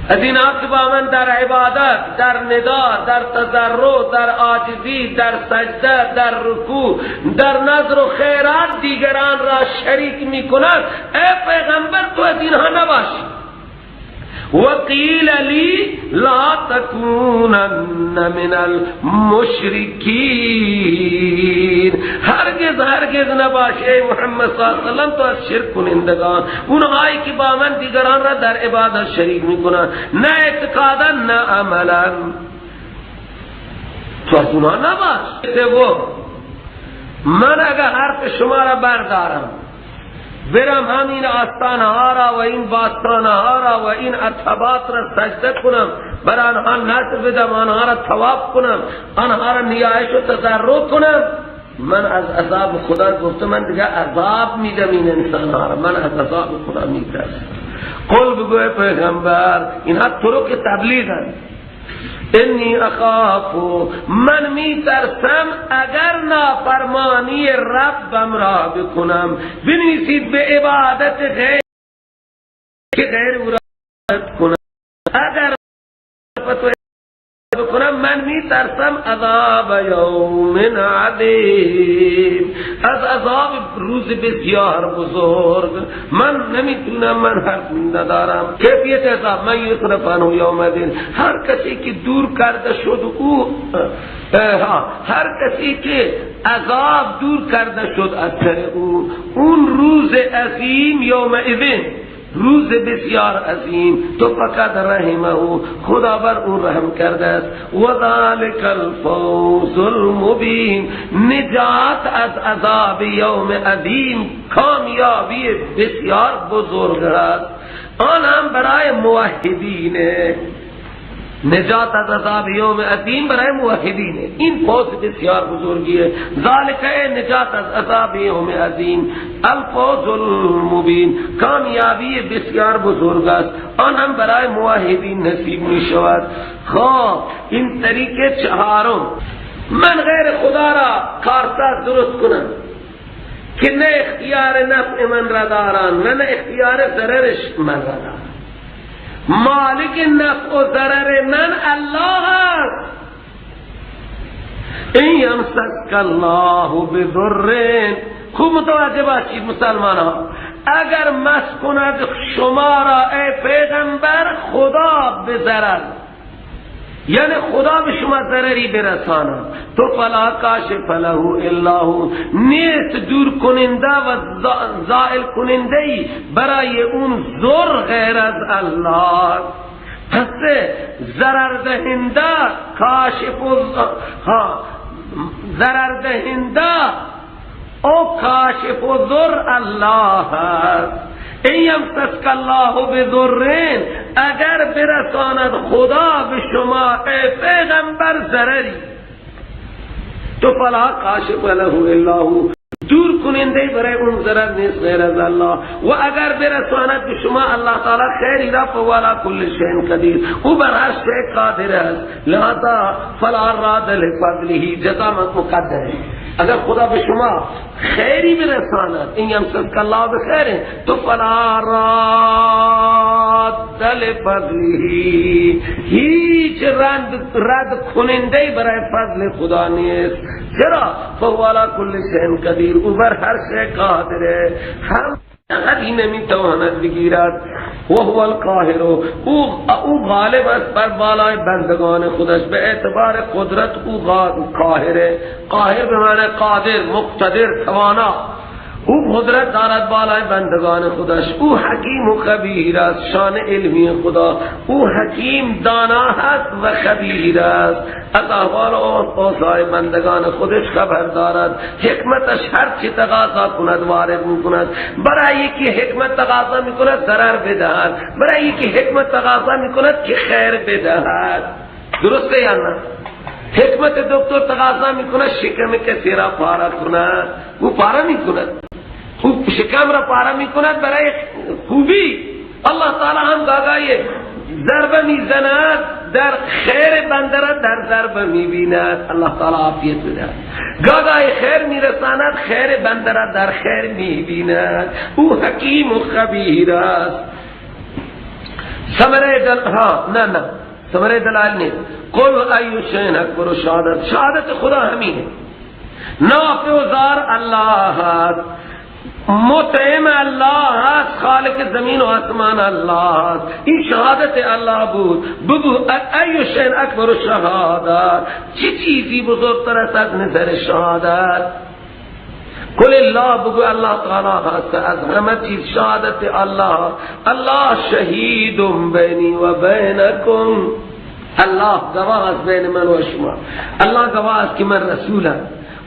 از این که با من در عبادت، در ندا، در تضرع، در عاجزی، در سجده، در رکوع، در نذر و خیرات دیگران را شریک میکنند، ای پیغمبر تو از اینها نباش. و قیل لی لا تکونن من المشرکین، هرگز هرگز نباش ای محمد صلی اللہ علیه وسلم تو از شرک کنندگان، اونهایی که با من دیگران را در عبادت شریک میکنن، نه اعتقادا نه عملا، تو از اونها نباش. من اگر حرف شما را بردارم، برم همین آستانه ها را و این باستانه ها را و این عتبات را سجده کنم، بر آنها نذر بدم، آنها را طواف کنم، آنها را نیایش و تضرع کنم، من از عذاب خدا گفته من دیگه عذاب میدم این انسان ها را، من از عذاب خدا میترسم. قل بگو پیغمبر، اینها طرق تبلیغ هست، انی اخاف، من میترسم اگر نافرمانی ربم را بکنم. بنویسید به عبادت غیر که غیر او را کنم، اگر بکنم من میترسم عذاب یوم عظیم، از عذاب روز بسیار بزرگ. من نمیتونم، من حق ندارم. کیفیت عذاب، من یصرف عنه یومئذ، هر کسی که دور کرده شد او، هر کسی که عذاب دور کرده شد از سر او، اون روز عظیم، یومئذ، روز بسیار عظیم، تو فقط رحمه، خدا بر او رحم کرده است. و ذالک الفوز المبین، نجات از عذاب یوم عظیم کامیابی بسیار بزرگ است، آن هم برای موحدین. نجات از عذاب یوم عظیم برای موحدین، این فوز بسیار بزرگیه. ذالک نجات از عذاب یوم عظیم الفوز المبین، کامیابی بسیار بزرگ است، آن هم برای موحدین نصیب می شود. خب این طریق چهارم، من غیر خدا را کارساز درست کنم که نه اختیار نفع من را دارن و نه اختیار ضررش من را دارن. مالک نفع و ضرر من الله است. این یمسک الله بضر، خوب متوجه باشید مسلمان ها، اگر مس کند شما را ای پیغمبر خدا به ضرر، یعنی خدا به شما ضرری برساند، تو فلا کاشف له الا هو، نیست دور کننده و زائل کننده ای برای اون ضر غیر از الله. پس ضرر دهنده کاشف، ضرر دهنده او کاشف ضر الله است. این یمسسک الله بضر، اگر برساند خدا به شما ای پیغمبر ضرری، تو فلا کاشف له الا هو، دور کننده برای اون ضرر نیست غیر از الله. و اگر برساند به شما الله تعالی خیری را، فهو علی کل شیء قدیر، او بر هر شیء قادر است. لہذا فلا راد لفضله، جزا مقدر ہے. اگر خدا به شما خیری برساند، این یمسسک الله بخیر، تو فلا راد لفضله، هیچ رد کننده برای فضل خدا نیست. چرا؟ فهو علی کل شیء قدیر، او بر هر شیء قادر، هم حدی نمیتواند بگیرد. و هو القاهر، او غالب است بر بالای بندگان خودش، به اعتبار قدرت او قاهره. قاهر به معنی قادر، مقتدر، توانا. او قدرت دارد بالای بندگان خودش. او حکیم و خبیر است، شان علمی خدا. او حکیم دانا هست و خبیر است، از احوال و اوضاع بندگان خودش خبر دارد. حکمتش هر چی تقاضا کند وارد میکند. برای یکی حکمت تقاضا میکند ضرر بدهد، برای یکی حکمت تقاضا میکند که خیر بدهد. درسته یا نه؟ حکمت دکتر تقاضا میکند شکم کسی را پارا کند، او پارا میکند، او شکم را پارا میکند برای خوبی. الله تعالی هم گاگای ضربه میزند در خیر بنده را در ضربه میبیند. الله تعالی عافیت بدهد. گاگای خیر میرساند، خیر بنده را در خیر میبیند. او حکیم و خبیر است. ثمره دل ها نه نه ثمره دلائل نیست. قل ای شیء اکبر شهادت، شهادت خدا همین ہے. نافع و ضار الله است، مطعم الله است، خالق زمین و آسمان الله است. این شهادت الله بود. بگو ای شیء اکبر شهادت، چه چیزی بزرگتر است از نظر شهادت؟ قل الله، بگو الله تعالی هست از همه چیز شهادت الله. الله شهید بینی و بینکم، الله گواه است بین من و شما. الله گواه است که من رسولم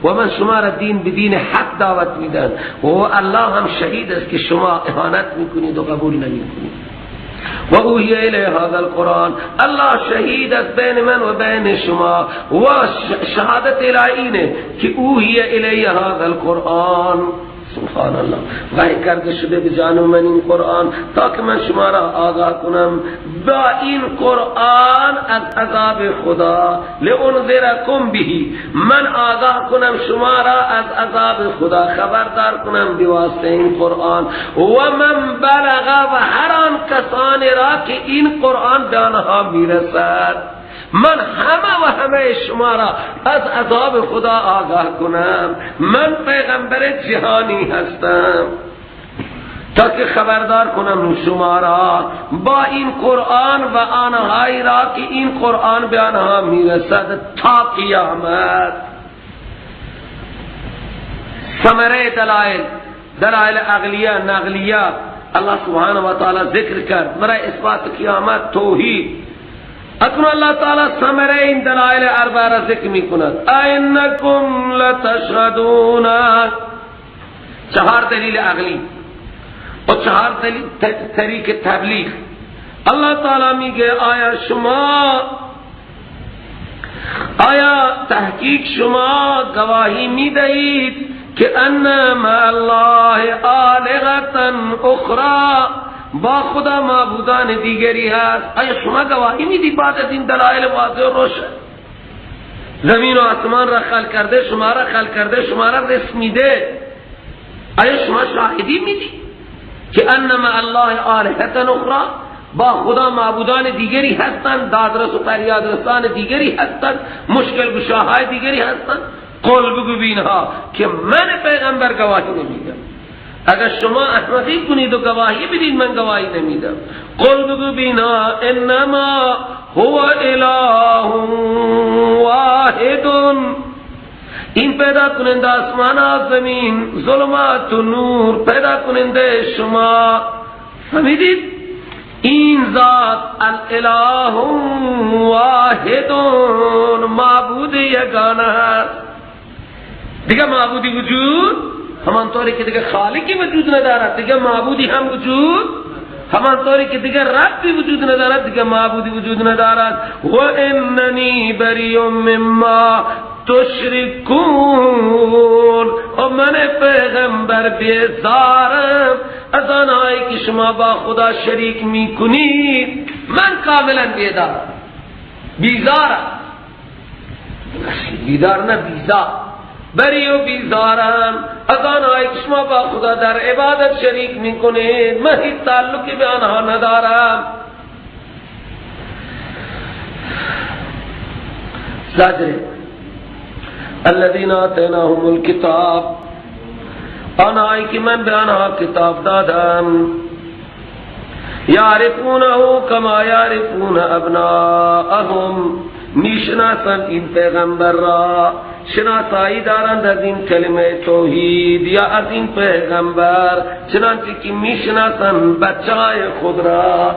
و من شما را دین به دین حق دعوت میدم، و الله هم شهید است که شما اهانت میکنید و قبول نمیکنید. و اوحی الی هذا القرآن، الله شهید است بین من و بین شما. و شهادت الهی اینه که اوحی الی هذا القرآن. سبحان الله، وحی کرده شده به جان من این قرآن تا که من شما را آگاه کنم با این قرآن از عذاب خدا. لانذرکم به، من آگاه کنم شما را از عذاب خدا، خبردار کنم به واسطه این قرآن. و من بلغ، و هر آن کسان را که این قرآن به آنها میرسد، من همه و همه شما را از عذاب خدا آگاه کنم. من پیغمبر جهانی هستم تا که خبردار کنم شما را با این قرآن و آنهایی را که این قرآن به آنها میرسد تا قیامت. ثمره دلائل، دلائل عقلیه نقلیه الله سبحانه و تعالی ذکر کرد برای اثبات قیامت، توحید. اکنون اللہ تعالی ثمره این دلائل اربعه را ذکر میکند. اینکم لتشهدون، چهار دلیل عقلی و چهار دلیل طریق تبلیغ. اللہ تعالی میگه آیا شما، آیا تحقیق شما گواهی میدهید که ان مع الله آلهة اخرى، با خدا معبودان دیگری هست؟ آیا شما گواهی میدید بعد از این دلائل واضح و روشن؟ زمین و آسمان را خلق کرده، شما را خلق کرده، شما را رزق میده، آیا شما شاهدی میدید که ان مع الله آلهة اخرى، با خدا معبودان دیگری هستند، دادرس و فریادرسان دیگری هستند، مشکل گشاهای دیگری هستند؟ قول بگو بینها که من پیغمبر گواهی نمیدم. اگر شما احمقی کنید و گواهی بدید من گواهی نمیدم. قل بگو بینا انما هو اله واحد. این پیدا کننده آسمان و زمین، ظلمات و نور پیدا کننده شما. فهمیدید؟ این ذات الاله واحد، معبود یگانه است. دیگه معبودی وجود، همانطوری که دیگه خالقی وجود ندارد، دیگه معبودی هم وجود، همانطوری که دیگه ربی وجود ندارد، دیگه معبودی وجود ندارد. و اننی بری مما تشرکون. و من پیغمبر بیزارم از آنهایی که شما با خدا شریک میکنید. من کاملا بیدارم، بیزارم، بیدار نه بیزار، بری و بیزارم از آنهایی که شما با خدا در عبادت شریک میکنید. من هیچ تعلقی به آنها ندارم. زجر الذین آتیناهم الکتاب، آنهایی که من به آنها کتاب دادم. یعرفونه کما یعرفون ابناءهم، میشناسند این پیغمبر را، شناسایی دارند از این کلمه توحید یا از این پیغمبر، چنانچه که میشناسند بچهای خود را.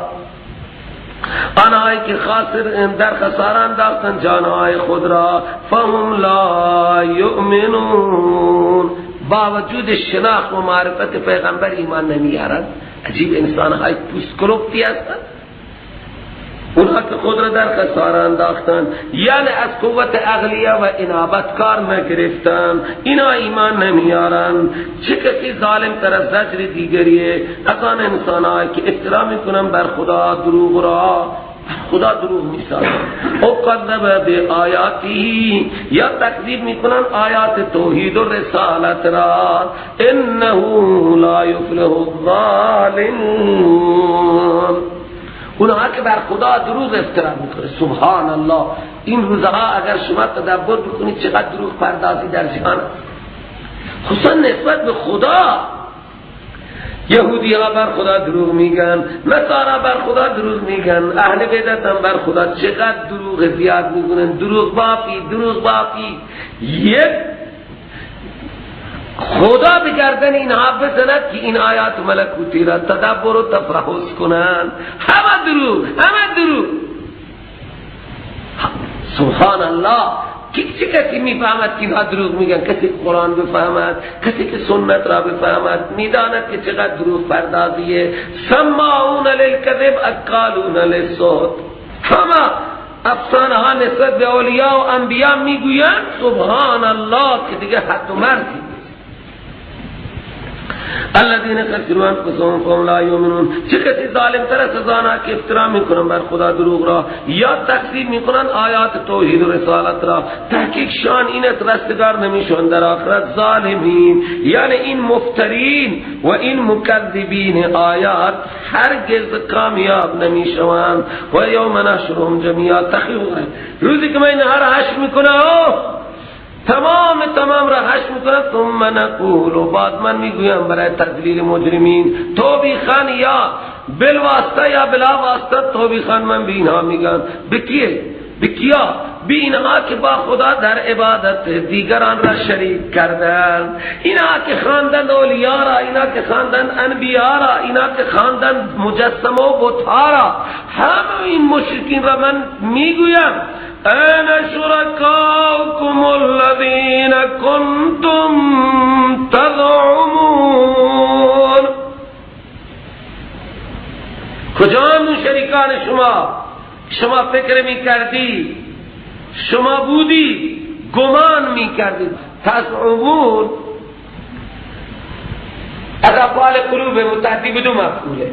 آنهایی که خاسر در خساره انداختند جانهای خود را، فهم لا یؤمنون. با وجود شناخت و معرفت پیغمبر ایمان نمیارند. عجیب انسانهای پوست کلفتی هستند. اونها که خود را در خساره انداختند، یعنی از قوت عقلیه و انابت کار نگرفتند، اینا ایمان نمیارند. چه کسی ظالم تر از زجر دیگریه از آن انسانهایی که افترا میکنن بر خدا دروغ را، خدا دروغ میسازن. او کذب بآیاته، یا تکذیب میکنن آیات توحید و رسالت را. انه لا یفلح الظالمون. اونها که بر خدا دروغ افترا میکنه. سبحان الله، این روزها اگر شما تدبر بکنید چقدر دروغ پردازی در جهان، خصوصا نسبت به خدا. یهودی ها بر خدا دروغ میگن، نصارا بر خدا دروغ میگن، اهل بدعت هم بر خدا چقدر دروغ زیاد میگن. دروغ بافی، دروغ بافی. یک خدا به گردن اینها بزند که این آیات ملکوتی را تدبر و تفحص کنند. همه دروغ، همه دروغ. سبحان الله، چه کسی میفهمد که اینها دروغ میگن؟ کسی قرآن بفهمد، کسی که سنت را بفهمد، میداند که چقدر دروغ پردازیه. سماعون للکذب اکالون للسحت. همه افسانه ها نسبت به اولیاء و انبیاء میگویند. سبحان الله که دیگه حد و مرزی. الذين خسروا انفسهم فهم لا یؤمنون. چه کسی ظالم تر از آنها که افترا میکنن بر خدا دروغ را یا تکذیب میکنن آیات توحید و رسالت را. تحقیق شان این رستگار نمیشون در آخرت ظالمین، یعنی این مفترین و این مکذبین آیات هرگز کامیاب نمیشوند. و یوم نحشرهم جمیعا، تخیل روزی که من اینها را حشر میکنم، تمام تمام را حشر میکنم. ثم نقول، و بعد من میگویم برای تذلیل مجرمین، توبی خان یا بالواسطه یا بلا واسطه توبی خان من به اینها میگم. بکیه؟ بکیا؟ به اینها که با خدا در عبادت دیگران را شریک کردن، اینها که خواندن اولیاء را، اینها که خواندن انبیاء را، اینها که خواندن مجسمه و بت‌ها را. همه این مشرکین را من میگویم این شرکاؤکم الذین کنتم تزعمون. کجا اون شریکان شما؟ شما فکر میکردی، شما بودی، گمان میکردید. تزعمون از افعال قلوب متعدی به دو مفعوله،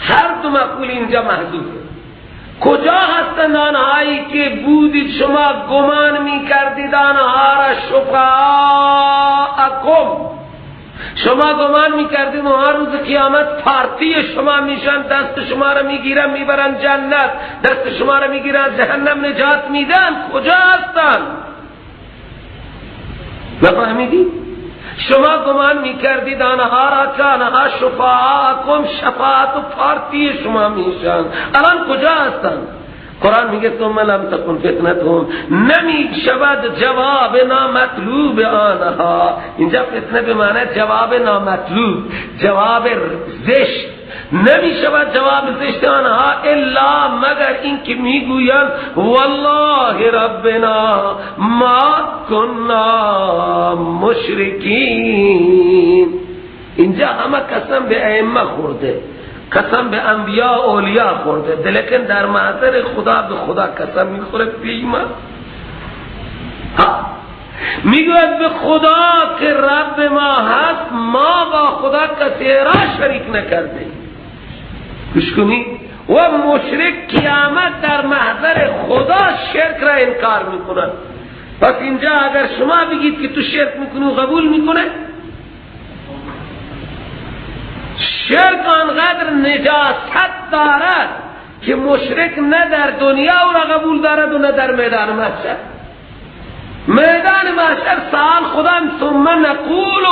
هر دو مفعول اینجا محذوفه. کجا هستند آنهایی که بودید شما گمان میکردید آنها را شفعاءکم، شما گمان میکردید اونها روز قیامت پارتی شما میشن، دست شما را میگیرن میبرن جنت، دست شما را میگیرن جهنم نجات میدن. کجا هستند؟ نفهمیدید؟ شما گمان میکردید آنها را که آنها شفاعکم، شفاعت و پارتی شما میشن، الان کجا هستند؟ قرآن میگه ثم لم تکن فتنتهم، نمی شود جواب نامطلوب آنها. اینجا فتنه به معنی جواب نامطلوب، جواب زشت. نمی شود جواب زشت آنها الا مگر این که میگویند والله ربنا ما کنا مشرکین. اینجا همه قسم به ائمه خورده، قسم به انبیاء و اولیاء خورده، لیکن در محضر خدا به خدا قسم میخوره. پیما میگوید به خدا که رب ما هست، ما با خدا کسی را شریک نکرده. گوش کنی، و مشرک قیامت در محضر خدا شرک را انکار میکنه. پس اینجا اگر شما بگید که تو شرک میکنی و قبول میکنه، شرک آنقدر نجاست دارد که مشرک نه در دنیا او را قبول دارد و نه در میدان محشر. میدان محشر سوال خدا ثم نقول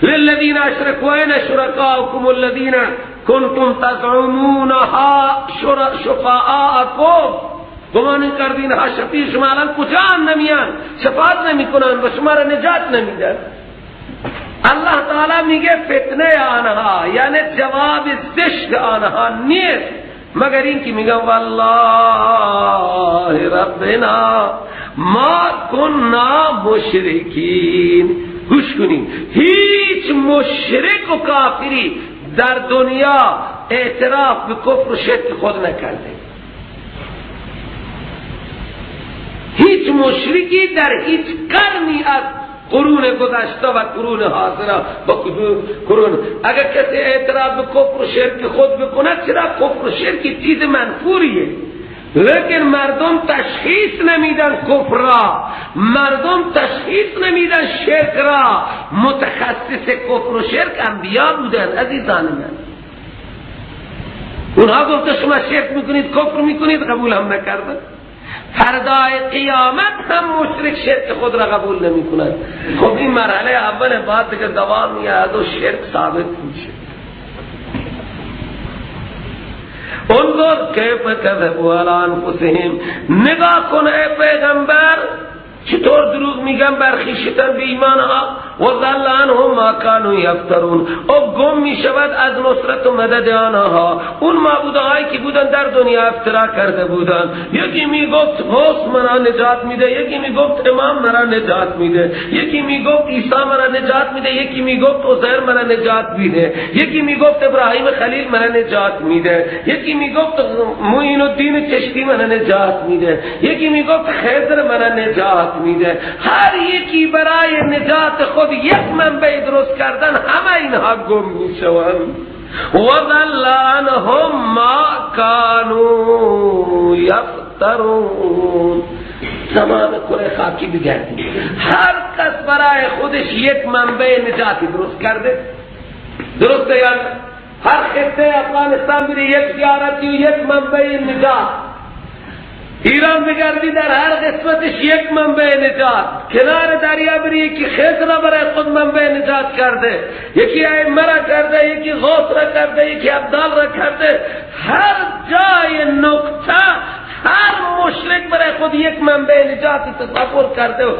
للذین اشرکوا این شرکاؤکم الذین کنتم تزعمونها شفاعاکم. گمان کردین ها شفیع شما الان کجا نمیان، شفاعت نمیکنن و شما را نجات نمیدن. الله تعالی میگه فتنه آنها یعنی جواب زشت آنها نیست مگر این که میگن والله ربنا ما کنا مشرکین. گوش کنیم، هیچ مشرک و کافری در دنیا اعتراف به کفر و شرک خود نکرده. هیچ مشرکی در هیچ قرنی از قرون گذشته و قرون حاضره با قرون، اگر کسی اعتراف به کفر و شرک خود بکند، چرا کفر و شرک چیز منفوریه، لیکن مردم تشخیص نمیدن کفر را، مردم تشخیص نمیدن شرک را. متخصص کفر و شرک انبیا بودن عزیزان من. اونها گفته شما شرک میکنید، کفر میکنید، قبول هم نکردن. فردای قیامت هم مشرک شرک خود را قبول نمی کند. خب این مرحله اول، بعد که دوام میاد و شرک ثابت میشه. انظر کیف کذبوا علی انفسهم، نگاه کن ای پیغمبر چطور دروغ میگن بر خویشتن به ایمان ها. و ضل عنهم ما كانوا یفترون، او گم میشود از نصرت و مدد آنها. اون معبودهایی که بودن در دنیا افترا کرده بودن، یکی میگفت غوث مرا نجات میده، یکی میگفت امام مرا نجات میده، یکی میگفت عیسی مرا نجات میده، یکی میگفت عزیر مرا نجات میده، یکی میگفت ابراهیم خلیل مرا نجات میده، یکی میگفت معین الدین چشتی مرا نجات میده، یکی میگفت خضر مرا نجات میده. هر یکی برای نجات خود یک منبع درست کردن، همه اینها گم میشوند. و ضل عنهم ما كانوا یفترون. تمام کره خاکی بگردی، هر کس برای خودش یک منبع نجاتی درست کرده. درسته یا هر خطه افغانستان بری یک زیارتی و یک منبع نجات، ایران بگردی در هر قسمتش یک منبع نجات، کنار دریا بری یکی خضر را برای خود منبع نجات کرده، یکی ائمه را کرده، یکی غوث را کرده، یکی ابدال را کرده. هر جای نقطه هر مشرک برای خود یک منبع نجات تصور کرده و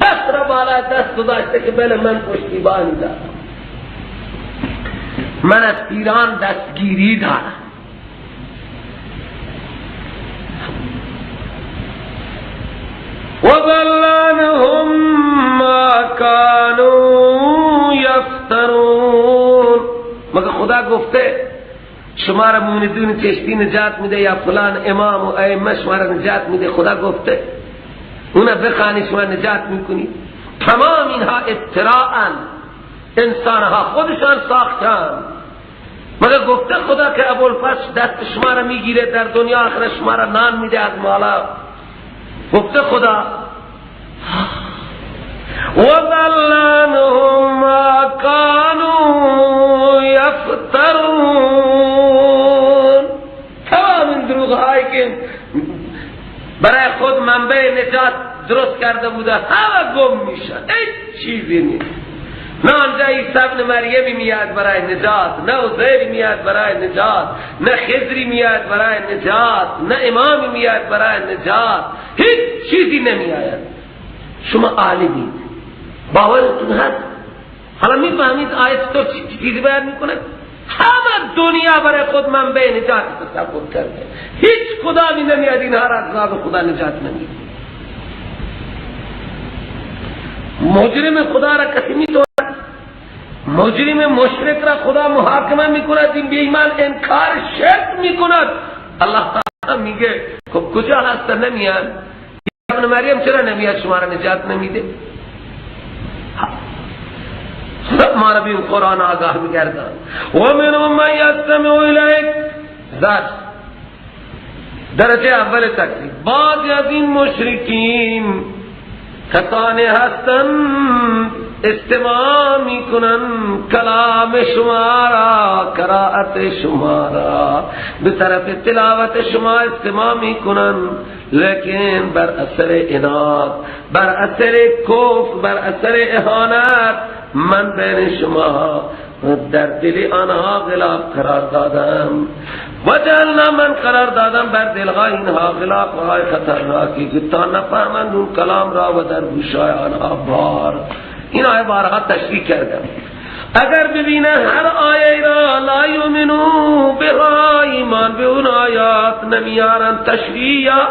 دست را بالا دست گذاشته که بله من پشتیبانی دارم، من از ایران دستگیری دارم. وَضَلَّ عَنْهُمْ مَا كَانُوا يَفْتَرُونَ. مگر خدا گفته شما را معین چشتی نجات میده یا فلان امام و ائمه شما را نجات میده؟ خدا گفته اونا بخوانی شما نجات میکنی. تمام اینها افتراء، انسانها خودشان ساختن. مگر گفته خدا که ابوالفضل دست شما را میگیره در دنیا آخر شما را نان میده از مالا؟ گفته خدا وَضَلَّ عَنْهُمْ مَا كَانُوا يَفْتَرُونَ. تمام این دروغ هایی که برای خود منبع نجات درست کرده بوده همه گم میشن، هیچ چیزی نیست. نه آنجا عیسی ابن مریمی میاد برای نجات، نه عزیری میاد برای نجات، نه خضری میاد برای نجات، نه امامی میاد برای نجات، هیچ چیزی نمیآید. شما عالمید، باورتون هست؟ حالا میفهمید آیت تو چیزی بیان میکنه؟ همه دنیا برای خود منبع نجات تصور کرده، هیچ کدامی نمیاد اینها را از عذاب خدا نجات نمیده. مجرم خدا را کسی میتواند، مجرم مشرک را خدا محاکمه میکند، این بی ایمان انکار شرک میکند. الله تعالی میگه خب کجا هست نمیاد؟ ابن مریم چرا نمیاد شما را نجات نمیده؟ ما را به قرآن آگاه میگردان. و منهم من یستمع الیک، ذات درجه اول تکذیب. بعضی از این مشرکین کسانی هستند استماع میکنن کلام شما را، قرائت شما را، به طرف تلاوت شما استماع میکنن، لیکن بر اثر عناد، بر اثر کفر، بر اثر اهانت من بین شما در دل آنها غلاف قرار دادم. وجعلنا، من قرار دادم بر دلهای اینها غلاف های خطرناکی که تا نفهمند اون کلام را و در گوشهای آنها بار. این آیه بارها تشریح کردم. اگر ببینه هر آیه را لا یؤمنو بها، ایمان به اون آیات نمیارن، تشریح یا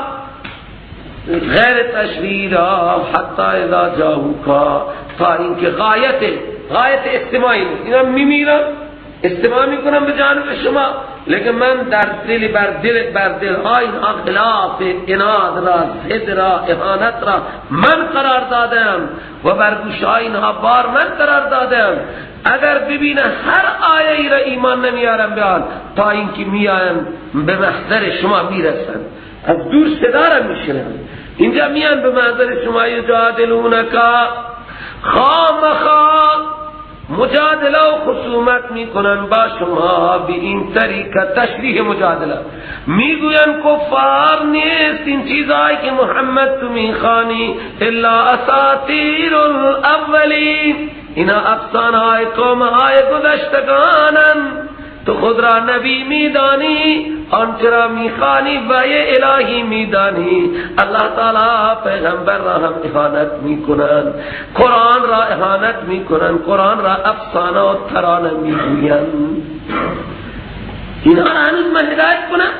غیر تشریح را، حتی اذا جاءوک، تا اینکه غایت استماعی اینا میمیرن استماع میکنن به جانب شما، لیکن من در دل بر دل بر دل های خلاف عناد را، زد را، اهانت را من قرار دادم و بر گوش های اینها بار من قرار دادم. اگر ببینه هر آیه ای را ایمان نمیارم بیان، تا اینکه میان به محضر شما میرسن، از دور صدا را میشنن، اینجا میان به محضر شما، یجادلونک، خامخا مجادله و خصومت میکنن با شما. به این طریقه تشریح مجادله میگوین کفار نیست این چیزهایی که محمد تو میخوانی، الا اساطیر الاولین، اینا افسانه های قوم های گذشتگانن. تو خود را نبی میدانی، آنچه را میخوانی و یه الهی میدانی. الله تعالی پیغمبر را هم اهانت میکنن، قرآن را اهانت میکنن، قرآن را افسانه و ترانه میگوین. اینها را هنوز من هدایت کنم؟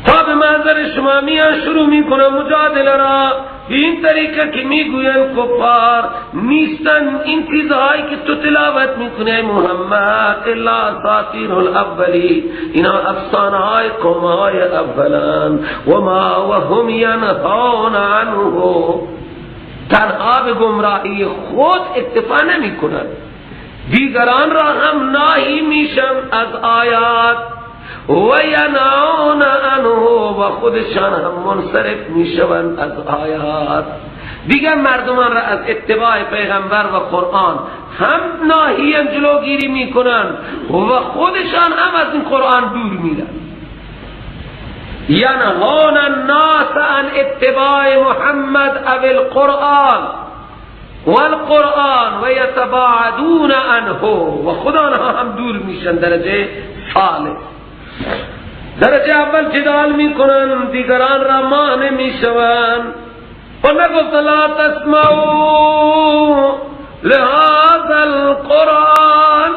تا به محضر شما میان شروع میکنن مجادله را به این طریقه که میگوین کفار نیستن این چیزهایی که تو تلاوت میکنه محمد، الا اساطیر الاولی، اینا افسانه های قوم های اولن. و ما وهم ینهون عنه، تنها به گمراهی خود اکتفا نمی کنن، دیگران را هم ناهی میشن از آیات، و ینعون عنه، و خودشان هم منصرف میشوند از آیات. دیگر مردمان را از اتباع پیغمبر و قرآن هم ناهی جلوگیری میکنن و خودشان هم از این قرآن دور میرن. ینهون الناس عن اتباع محمد او القرآن والقرآن و یتباعدون عنه، و خود آنها هم دور میشن. درجه ثالث، درجه اول جدال میکنن، دیگران را مانع میشوند. و نگفت لا تسمعوا لهذا القرآن،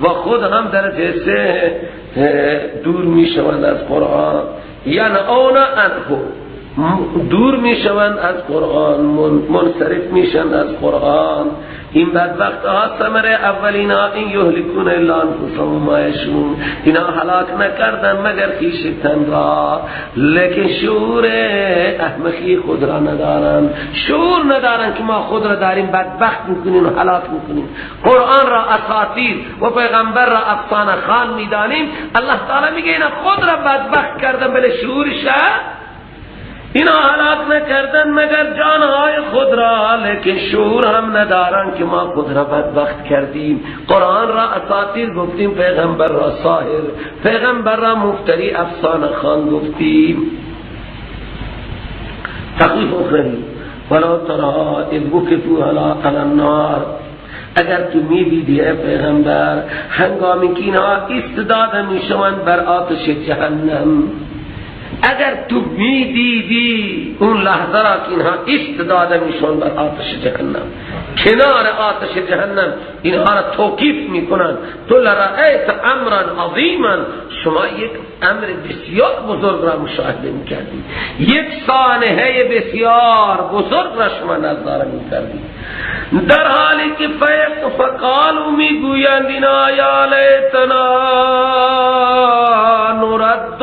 و خود هم درجه سه دور میشوند از قرآن. ینعون عنه، دور میشوند از قرآن، منصرف میشن از قرآن. این بدبخت ها ثمره اولین ها، این یهلکون الا انفسهم ما یشعرون، اینا هلاک نکردن مگر خویشتن را، لیکن شعور احمقی خود را ندارن، شعور ندارن که ما خود را داریم بدبخت میکنیم و هلاک میکنیم. قرآن را اساطیر و پیغمبر را افسانه خوان میدانیم. الله تعالی میگه اینا خود را بدبخت کردن، بله شعورش اینا هلاک نکردن مگر جانهای خود را، لیکن شعور هم ندارن که ما خود را بدبخت کردیم. قرآن را اساطیر گفتیم، پیغمبر را ساحر، پیغمبر را مفتری افسانه خوان گفتیم. تخویف اخروی، ولو ترى اذ وقفوا علی النار، اگر تو میدیدی ای پیغمبر هنگامی که اینها ایستاده میشوند بر آتش جهنم، اگر تو میدیدی اون لحظه را که اینها ایستاده میشوند بر آتش جهنم، کنار آتش جهنم اینها را توقیف میکنند، تو لرأیت امرا عظیما، شما یک امر بسیار بزرگ را مشاهده میکردی، یک سانحه بسیار بزرگ را شما نظاره میکردی، در حالی که فقالوا میگویند اینا یا لیتنا نرد،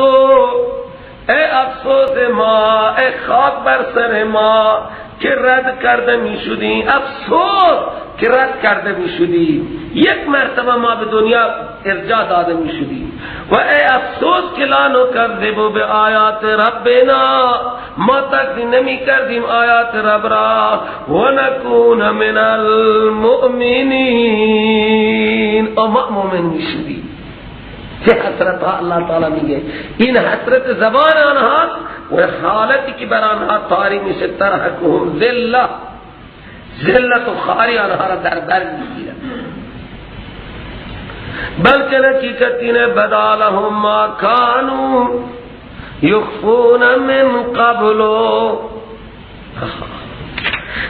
ای افسوس ما، ای خاک بر سر ما که رد کرده می شدیم، افسوس که رد کرده می شدیم، یک مرتبه ما به دنیا ارجاع داده می شدیم، و ای افسوس که لا نکذب به آیات ربنا، ما تکذیب نمی کردیم آیات رب را، و نکون من المؤمنین، و ما مؤمن می شدیم. چه حسرت ها اللہ تعالی میگه، این حسرت زبان آنها و حالتی که بر آنها طاری میشه، ترحقهم ذلت، ذلت و خواری آنها را در بر میگیرد، بلکه حقیقت اینه بدا لهم ما کانوا یخفون من قبل،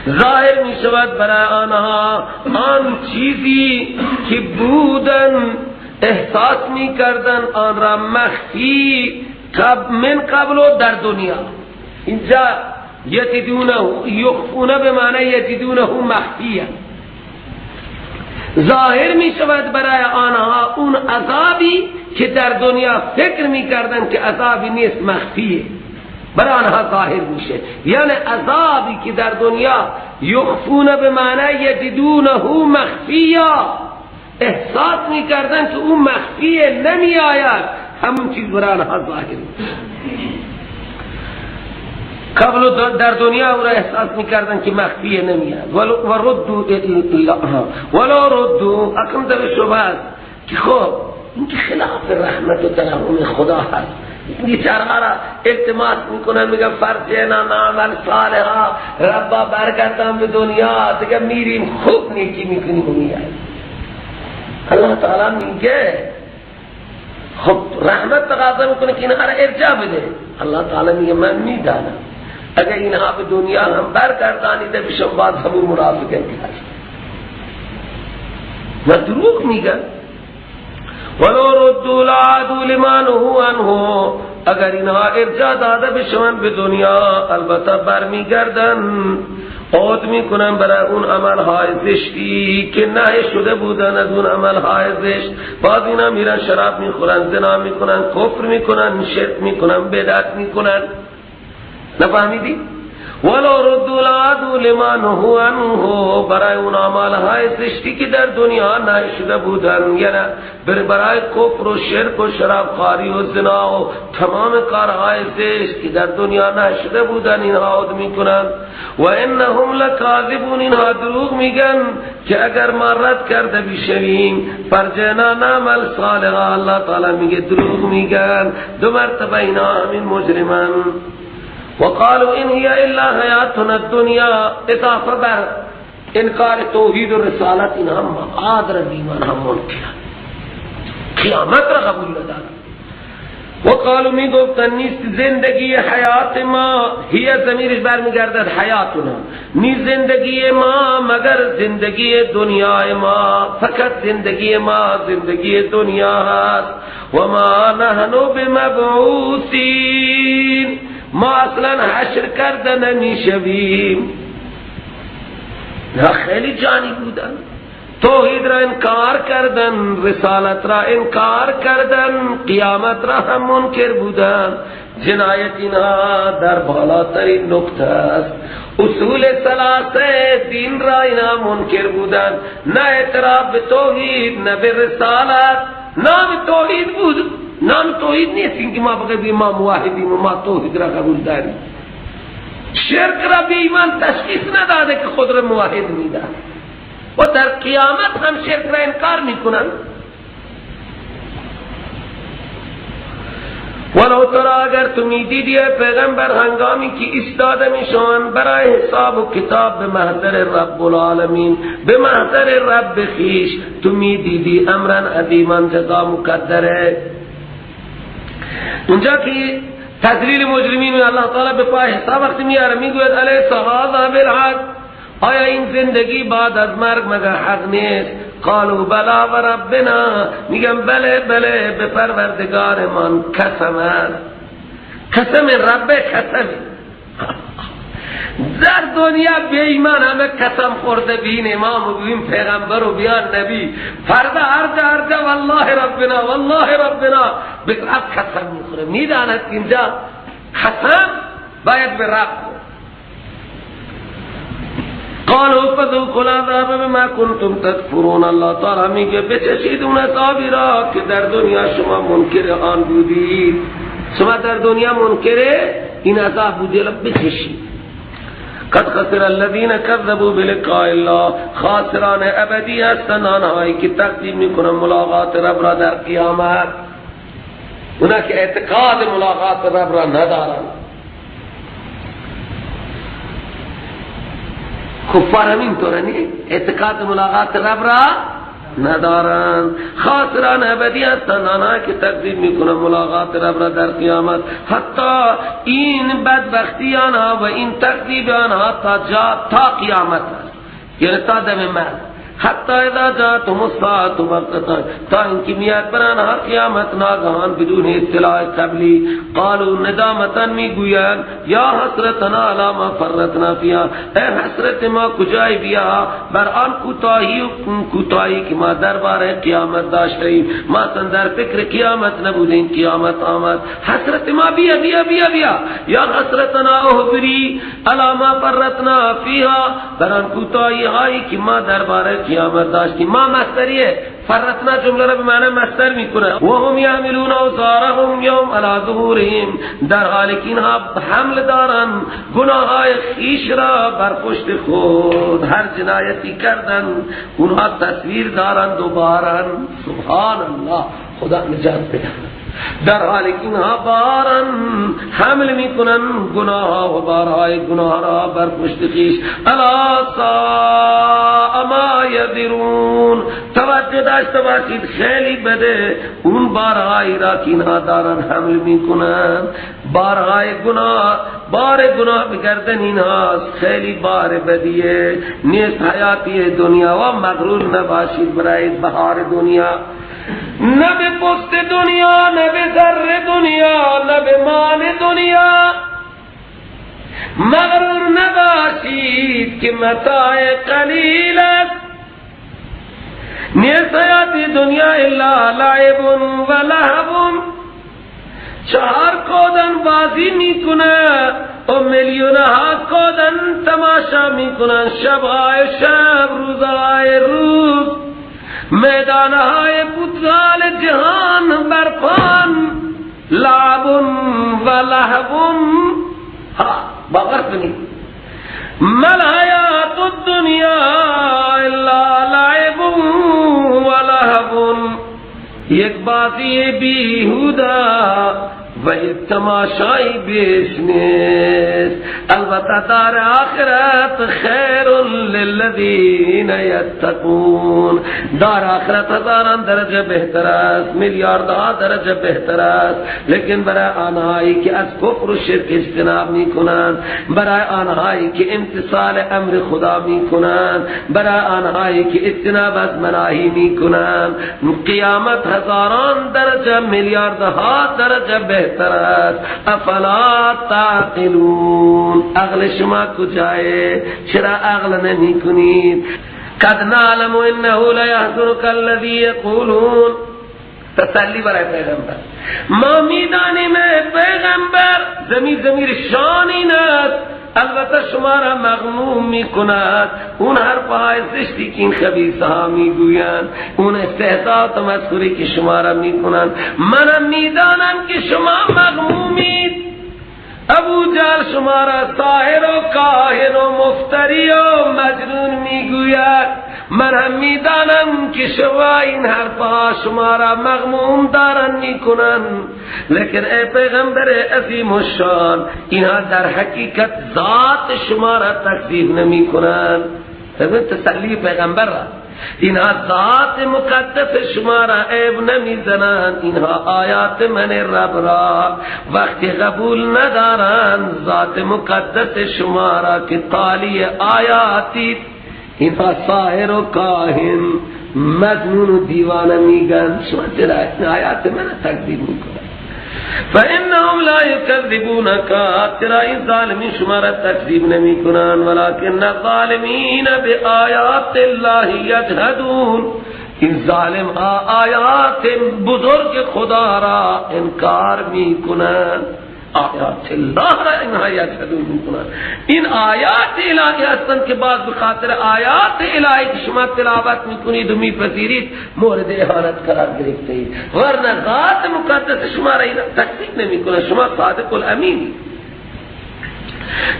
ظاهر میشود برای آنها آن چیزی که بودن احساس می کردن آن را مخفی من قبل در دنیا. اینجا یجدونه یخفونه به معنی یجدونه مخفیه، ظاهر می شود برای آنها اون عذابی که در دنیا فکر می کردن که عذابی نیست، مخفیه، برای آنها ظاهر میشه. یعنی عذابی که در دنیا یخفونه به معنی یجدونه مخفیه، احساس میکردن که اون مخفیه نمی آید، همون چیز برای آنها ظاهر میشه. قبل در دنیا او را احساس میکردن که مخفیه نمی آید. ولو ردوا، اکم در شبه است که خب این که خلاف رحمت و ترحم خدا هست، بیچاره‌ها را التماس میکنن، میگن فرجعنا نعمل صالحا، ربا برگردم به دنیا دیگه میریم خوب نیکی میکنیم و میاییم. اللہ تعالی میگه خب رحمت تقاضا میکنه که اینها را ارجاع بده. اللہ تعالی میگه من میدانم اگر اینها به دنیا هم برگردانیده بشم باز همون منافقین هست و دروغ میگن. ولو ردوا لعادوا لما نهوا عنه، اگر اینها ارجاع داده بشن به دنیا البته برمیگردن، عود میکنن برای اون عملهای زشتی که نهی شده بودن از اون عملهای زشت. باز اینا میرن شراب میخورن، زنا میکنن، کفر میکنن، شرک میکنن، بدعت میکنن. نفهمیدی؟ ولو ردوا لعادوا لما نهوا عنه، برای اون اعمالهای زشتی که در دنیا نهی شده بودن، یعنی برای کفر و شرک و شرابخواری و زنا و تمام کارهای زشت که در دنیا نهی شده بودن اینها عود میکنن. و انهم لکاذبون، اینها دروغ میگن که اگر ما رد کرده بشویم فرجعنا نعمل صالحا، اللہ تعالی میگه دروغ میگن، دو مرتبه اینا همین مجرمان. وقالوا ان هي الا حیاتنا الدنیا، اضافه بر انکار توحید و رسالت اینها معاد را ایمان هم منکرن، قیامت را قبول ندارن. وقالوا می گفتن نیست زندگی حیات ما، هی ضمیرش برمیگردد حیاتنا، نیست زندگی ما مگر زندگی دنیای ما، فقط زندگی ما زندگی دنیا هست. وما نحن بمبعوثین، ما اصلا حشر کرده نمیشویم. خیلی جانی بودن، توحید را انکار کردن، رسالت را انکار کردن، قیامت را هم منکر بودن. جنایت اینها در بالاترین نقطه است. اصول ثلاثه دین را اینها منکر بودن، نه اعتراف به توحید، نه به رسالت. نام توحید بود، نام توحید نیست اینکه ما بگیم ما موحدیم و ما توحید را قبول داریم. شرک را به ایمان تشخیص نداده که خود را موحد میدن و در قیامت هم شرک را انکار میکنن. ولو ترى اگر تو میدیدی پیغمبر هنگامی که ایستاده میشوند برای حساب و کتاب به محضر رب العالمین، به محضر رب خیش، تو میدیدی امرا عظیما، جزا مقدره. اونجا که تذلیل مجرمین الله تعالی به پای حساب وقتی میاره میگوید الیس هذا بالحق، آیا این زندگی بعد از مرگ مگر حق نیست؟ قالوا بلا و ربنا، میگم بله بله، به پروردگار من قسم است، قسم رب قسم. در دنیا بی ایمان همه قسم خورده بین امام و بین پیغمبر و بیان نبی، فردا هر جا والله ربنا والله ربنا به رب قسم میخوره. میداند اینجا قسم باید به رب. قالوا فذوقوا العذاب بما کنتم تکفرون. الله تعالی میگه بچشید اون عذابی را که در دنیا شما منکر آن بودید. شما در دنیا منکر این عذاب بودید، بچشید. قد خسر الذين كذبوا بلقاء الله، خاسران ابدی هستند آنهایی که تقدیم میکنن ملاقات رب را در قیامت، اونا که اعتقاد ملاقات رب را ندارند. کفار همین طوره نی، اعتقاد ملاقات رب را ندارند. خاسران ابدی هستند آنها که تکذیب میکنن ملاقات رب را در قیامت. حتی این بدبختی آنها و این تکذیب آنها تا قیامت است، یعنی تا دم مرگ. حتی اذا جاءتهم الساعة بغتة، تا اینکه میاد بر آنها قیامت ناگهان بدون اطلاع قبلی. قالوا ندامتا میگویند یا حسرتنا علی ما فرطنا فیها، ای حسرت ما کجای بیا بر آن کوتاهی و کوتاهی که ما درباره قیامت داشتیم، ما در فکر قیامت نبودیم، قیامت آمد، حسرت ما بیا بیا بیا بیا. یا حسرتنا احضری علی ما فرطنا فیها، بر آن کوتاهی هایی که ما درباره قیامت داشتیم. ما مصدریه، فرطنا جمله را به معنی مصدر میکنه. و هم یحملون اوزارهم یوم علی ظهورهم، در حالی که اینها حمل دارن گناههای خویش را بر پشت خود، هر جنایتی کردن اونها تصویر دارن دوبارن. سبحان الله، خدا نجات بده. در حالی که اینها بارن حمل میکنن گناه و بارهای گناه را بر پشت خویش. الا ساء ما یذرون، توجه داشته باشید خیلی بده اون بارهایی را که اینها دارن حمل میکنن، بارهای گناه، بار گناه بگردن اینهاست، خیلی بار بدیه. نیست حیاتی دنیا و مغرور نباشید برای بهار دنیا، نه به پست دنیا، نه به زر دنیا، نه به مال دنیا مغرور نباشید که متاع قلیل است. نیست حیات دنیا الا لعب و لهو، چهار کودن بازی میکنه و میلیون ها کودن تماشا میکنن، شبهای شب روزهای روز، میدانهای فوتبال جهان برپان، لعب و لهو. ها باور کنید ما الحیات الدنیا الا لعب و لهو، یک بازی بیهوده و یک تماشای بیش نیست. البته دار آخرت خیر للذین یتقون، دار آخرت هزاران درجه بهتر است، میلیاردها درجه بهتر است، لیکن برای آنهایی که از کفر و شرک اجتناب میکنند، برای آنهایی که امتثال امر خدا میکنند، برای آنهایی که اجتناب از مناهی میکنند، قیامت هزاران درجه میلیاردها درجه بهتر است. افلا تعقلون، عقل شما کجایه؟ چرا عقل نمی کنید؟ قد نعلم انه لیحزنک الذی یقولون. تسلی برای پیغمبر، ما میدانیم پیغمبر ضمیر شان این است، البته شما را مغموم میکند اون حرفهای زشتی که این خبیث ها میگویند، اون استهزاء و تمسخری که شما را میکنند. منم میدانم که شما مغمومید. ابو جهل شما را ساحر و کاهن و مفتری و مجنون میگوید، من هم میدانم که شما این حرفها شما را مغموم دارن میکنن، لیکن ای پیغمبر عظیم الشان اینها در حقیقت ذات شما را تکذیب نمی کنن. تسلی پیغمبر را، اینها ذات مقدس شما را عیب نمی زنن، اینها آیات من رب را وقتی قبول ندارن ذات مقدس شما را که تالی آیاتی، اینها ساحر و کاهن مجنون و دیوانه میگن، شما چرا آیات من تکذیب میکنن؟ فإنهم لا يكذبونك، چرا این ظالمین شما را تکذیب نمی کنن، ولكن الظالمین بآیات الله یجحدون، این ظالم آیات بزرگ خدا را انکار می کنن، آیات الله را اینها یجحدون میکنن. این آیات الهی هستند که بعض بخاطر آیات الهی که شما تلاوت میکنید و میپذیرید مورد اهانت قرار گرفته اید، ورنه ذات مقدس شما را اینا تکذیب نمیکنن، شما صادق الامین.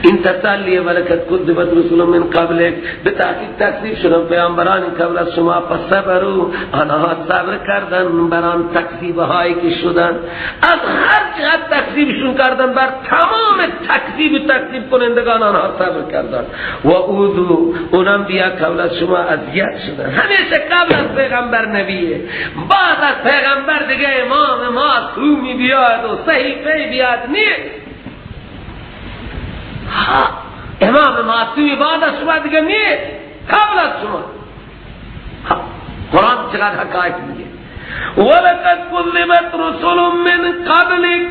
این تسلیه ولقد کذبت رسل من قبلک، به تحقیق تکذیب شدن پیامبران قبل از شما، فصبروا، آنها صبر کردن بر آن تکذیب هایی که شدن، از هر جهت تکذیبشون کردن، بر تمام تکذیب تکذیب کنندگان آنها صبر کردن. و اوذوا، اونم بیا قبل از شما اذیت شدن، همیشه قبل از پیغمبر نبیه، بعد از پیغمبر دیگه امام معصومی بیاد و صحیفه بیاد نیست. امام معصومی بعد از شما دیگه نیست، قبل از شما. قرآن چقدر حقایق میگه. وَلَقَدْ كُذِّبَتْ رُسُلٌ مِّن قَبْلِكَ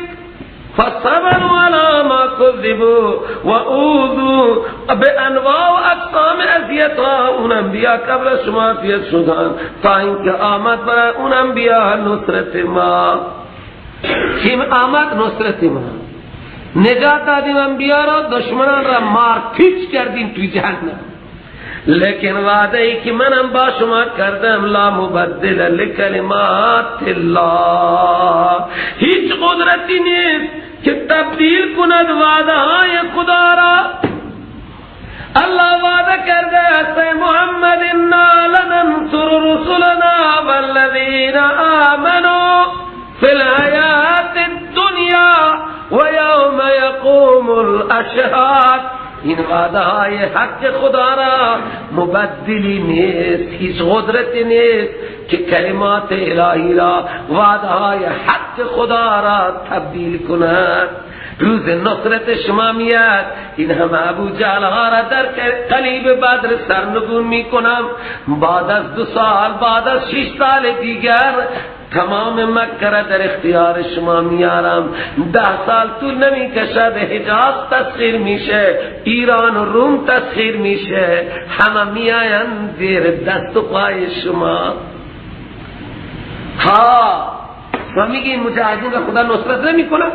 فَصَبَرُوا عَلَى مَا كُذِّبُوا وَأُوذُوا بِأَنْوَاعِ اقسام اذیت‌ها، اون انبیاء قبل از شما اذیت شدن تا اینکه آمد برای اون انبیاء نصرت ما. چیم آمد؟ نصرت ما. نجات دادیم انبیاء را، دشمنان را مار پیچ کردیم توی جهنم، لیکن وعده ای که منم با شما کردم لا مبدل لکلمات الله، هیچ قدرتی نیست که تبدیل کند وعده های خدا را. الله وعده کرده است محمد انا لننصر رسلنا والذین آمنوا فی الحیات الدنیا و یوم یقوم الاشهاد. این وعده های حق خدا را مبدلی نیست، هیچ قدرتی نیست که کلمات الهی را، وعده های حق خدا را تبدیل کند. روز نصرت شما میاد، این هم ابو جهل ها را در قلیب بدر سرنگون میکنم، بعد از 2 سال، بعد از 6 سال دیگر تمام مکه را در اختیار شما میارم. 10 سال طول نمی کشد حجاز تسخیر میشه، ایران و روم تسخیر میشه، همه میآیند زیر دست و پای شما. ها شما میگین مجاهدین را خدا نصرت نمیکنه؟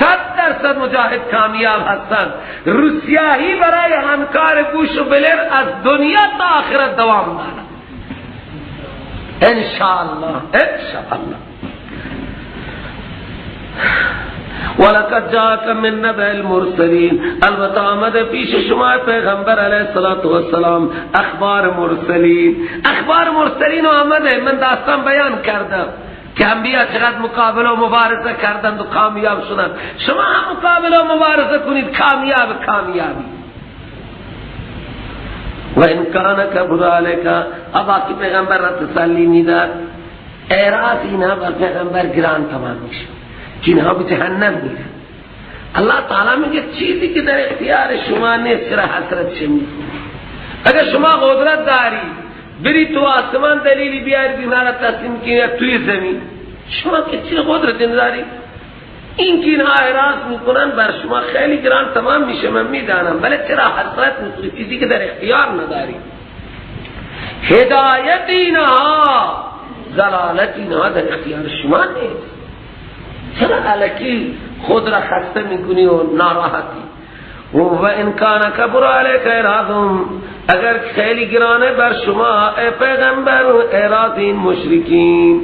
100% مجاهد کامیاب هستند. روسیاهی برای همکار بوش و بلر از دنیا تا آخرت دوام دارد انشاءالله، انشاءالله. وَلَقَدْ جَاءَكَ مِنْ نَبَإِ الْمُرْسَلِينَ، البته آمد پیش شما پیغمبر علیه الصلاة والسلام اخبار مرسلین. اخبار مرسلین آمده، من داستان بیان کردم که انبیاء چقدر مقابله و مبارزه کردند و کامیاب شدند. شما هم مقابله و مبارزه کنید، کامیاب کامیابی. و ان کان کبر علیک، ابا کی پیغمبر را تسلی میداد، اعراض اینها بر پیغمبر گران تمام میشه که اینها به جهنم میرن. الله تعالی میگه چیزی که در اختیار شما نیست چرا حسرت چه میکنی؟ اگر شما قدرت داری بری تو آسمان دلیلی بیاری اینها را تسلیم کنی یا توی زمین، شما که چی قدرت نداری؟ این که اینها اعراض میکنن بر شما خیلی گران تمام میشه، من میدانم، ولی چرا حسرت میکنی چیزی که در اختیار نداری؟ هدایت اینها، ضلالت اینها در اختیار شما نیست. چرا الکی خود را خسته میکنی و ناراحتی؟ و ان کان کبر علیک اعراضهم، اگر خیلی گرانه بر شما ای پیغمبر اعراض این مشرکین،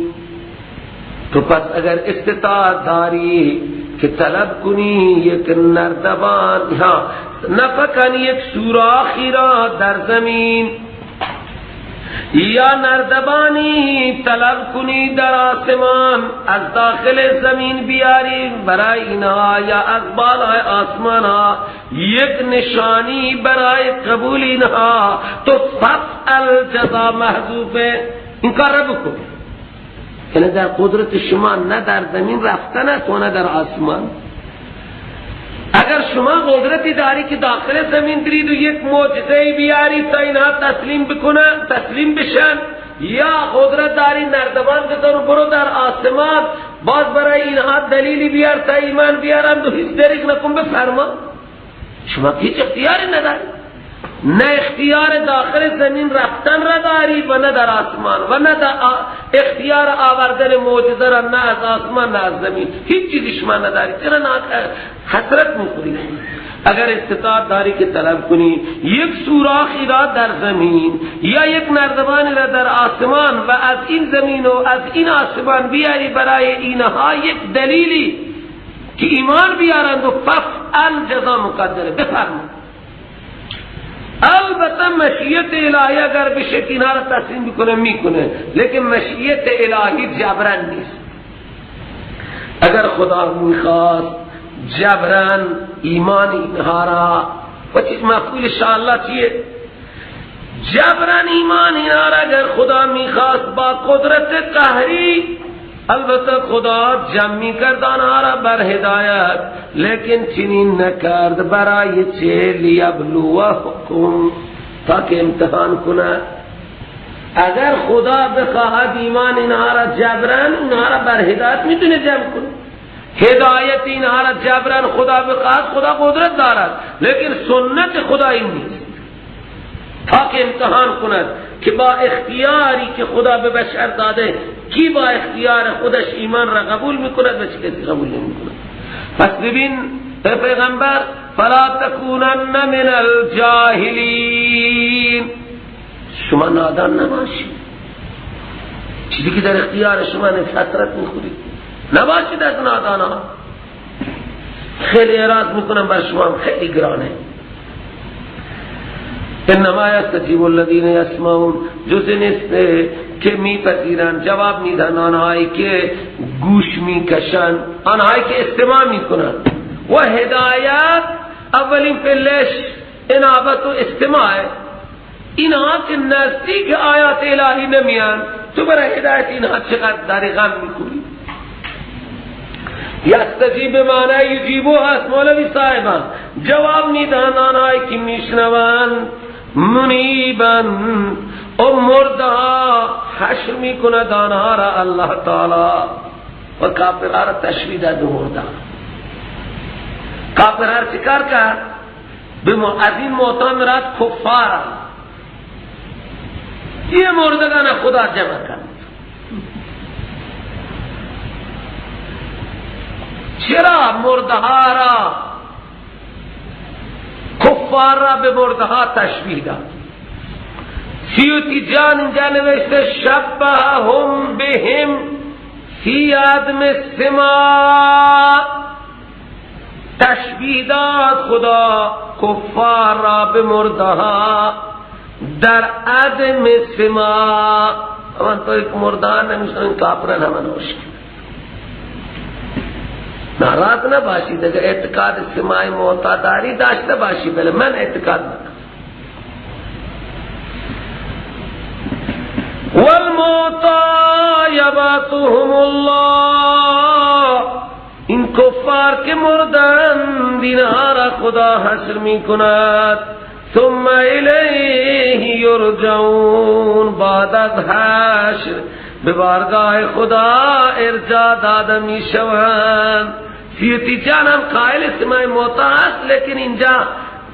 تو پس اگر استطاعت داری که طلب کنی یک نردبان، ها نفکن یک سوراخی را در زمین، یا نردبانی طلب کنی در آسمان، از داخل زمین بیاری برای اینها، یا از بالای آسمان ها یک نشانی برای قبول اینها، تو ففعل جزا محذوفه، این کار را بکن. یعنی در قدرت شما نه در زمین رفتن است و نه در آسمان. اگر شما قدرتی داری که داخل زمین برید و یک معجزه بیاری تا اینها تسلیم بکنن، تسلیم بشن، یا قدرت داری نردبان بزن و برو در آسمان باز برای اینها دلیلی بیار تا ایمان بیارن و هیچ دریغ نکن، بفرما. شما هیچ اختیاری نداری، نه اختیار داخل زمین رفتن را داری و نه در آسمان، و نه اختیار آوردن معجزه را، نه از آسمان نه از زمین، هیچ چیزی شما نداری. چرا حسرت میخوری؟ اگر استطاعت داری که طلب کنی یک سوراخی را در زمین یا یک نردبانی را در آسمان و از این زمین و از این آسمان بیاری برای اینها یک دلیلی که ایمان بیارند، و ففعل جزا مقدره، بفرما. البته مشیت الهی اگر بشه که اینها را تسلیم بکنه میکنه، لیکن مشیت الهی جبران نیست. اگر خدا میخواست جبران ایمان اینها را، و چیز مفعول انشاءالله چیه؟ جبران ایمان اینها را اگر خدا میخواست با قدرت قهری، البته خدا جمع میکرد آنها را بر هدایت، لیکن چنین نکرد. برای چه؟ لیبلوکم، تاکه امتحان کند. اگر خدا بخواهد ایمان اینها را جبران، اینها را بر هدایت میتونه جمع کنه. هدایت اینها را جبران خدا بخواهد، خدا قدرت دارد، لیکن سنت خدا این نیست. تاکه امتحان کند که با اختیاری که خدا به بشر داده، کی با اختیار خودش ایمان را قبول میکند و چه کسی قبول نمیکند. پس ببین پیغمبر، فلا تکونن من الجاهلین، شما نادان نباشید. چیزی که در اختیار شما نیست حسرت میخورید، نباشید از نادان ها. خیلی اعراض میکنم بر شما، خیلی گرانه. انما یستجیب الذین یسمعون، جز نیست که میپذیرن، جواب میدن آنهایی که گوش میکشن، آنهایی که استماع میکنن. و هدایت اولین پلش انابت و استماع. اینها که نزدیک آیات الهی نمیان، تو برای هدایت اینها چقدر داری غم میکنی؟ یستجیب معنی یجیبو هست مولوی صاحبان، جواب میدن آنهایی که میشنوند. منیبا، و مردها حشر میکند آنها را الله تعالی، و کافرها را تشبیه داد به مرده. کافرها را چیکار کرد؟ از این موتا مراد کفار، یہ مردگان خدا جمع کرد. چرا مردها را، کفار را به مردها تشبیه داد؟ سیوطی جان اینجا نوشته شبههم بهم فی عدم السماع، تشبیه داد خدا کفار را به مردها در عدم سماع. من تو ایک مردان نمیشنن، این کافرن همه نوشک. ناراض نباشید اگر اعتقاد سماع معتاداری داشته باشی، بله من اعتقاد ندارم. والموتى یبعثهم الله، این کفار که مردند اینها را خدا حشر می کند. ثم الیه یرجعون، بعد از حشر به بارگاه خدا ارجاع داده می شوند. سیوطی جان هم قائل سماع موتا است، لیکن اینجا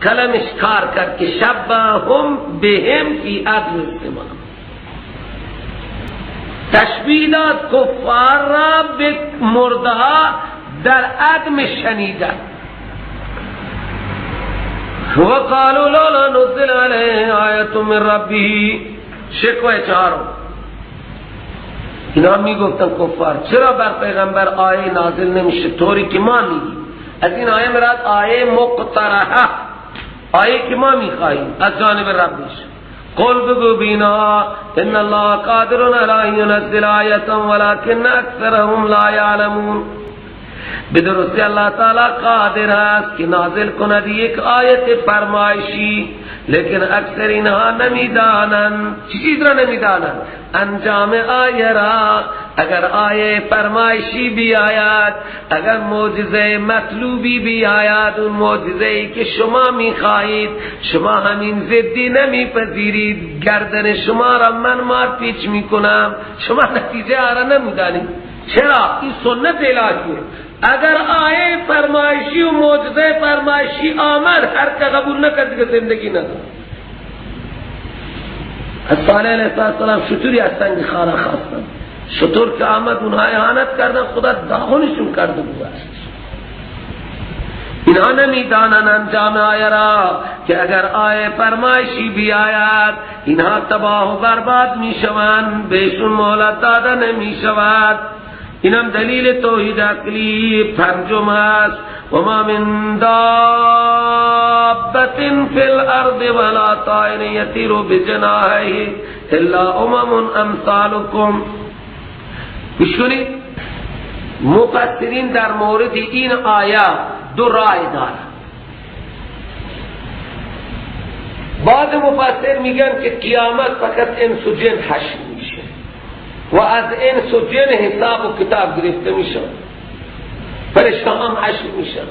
کلمش کار کرد که شبههم بهم فی عدم السماع، تشبیه داد کفار را به مردها در عدم شنیدن. وقالوا لولا نزل علیه آیت من ربه، شکوه چهارم. اینا میگفتن کفار چرا بر پیغمبر آیه نازل نمیشه طوری که ما میگیم؟ از این آیه مراد آیه مقترحه، آیه که ما میخواهیم از جانب ربش. قل بگو بینا ان الله قادر علی ان ینزل آیة ولکن اکثرهم لا یعلمون. بدرستی اللہ تعالی قادر است که نازل کند یک آیت فرمایشی، لیکن اکثر اینها نمیدانند. چی چیز را نمیدانند؟ انجام آیه را. اگر آیه فرمایشی بیاید، اگر معجزه مطلوبی بیاید، اون معجزه ای که شما میخواهید، شما همین ضدی نمیپذیرید، گردن شما را من مار پیچ میکنم، شما نتیجه را نمیدانید. چرا؟ این سنت الهیه. اگر آیه فرمایشی و معجزه فرمایشی آمد، هر که قبول نکرد دیگه زندگی ندارد. از صالح علیه السلام شتری از سنگ خانه خواستن، شتر که آمد اونها اهانت کردن، خدا داغونشون کرده بود. اینها نمیدانن انجام آیه را که اگر آیه فرمایشی بیاید اینها تباه و برباد میشوند، بهشون مهلت داده نمیشود. اینم دلیل توحید عقلی پنجم است. و ما من دابة فی الارض ولا طائر یطیر بجناحیه الا امم امثالکم. گوش کنید، مفسرین در مورد این آیه دو رای دارند. بعض مفسر میگن که قیامت فقط انس و جن حشر میشه و از انس و جن حساب و کتاب گرفته میشه، فرشته هم حشر میشن،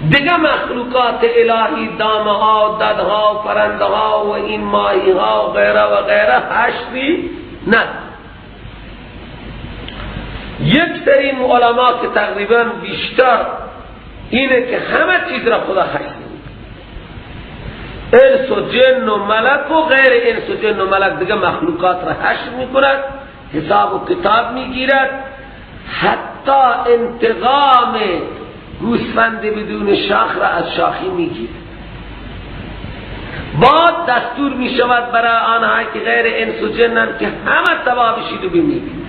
دیگه مخلوقات الهی دامه ها، ددها، پرنده ها و این ماهی ها و غیره و غیره حشری نه. یک سری علما که تقریبا بیشتر اینه که همه چیز را خدا حشر میکنه، انس و جن و ملک و غیر انس و جن و ملک دیگه مخلوقات را حشر میکند، حساب و کتاب میگیرد، حتی انتقام گوسفند بدون شاخ را از شاخی میگیرد. بعد دستور میشود برای آنها که غیر انس و جنن که همه تباه بشید و بمیرید،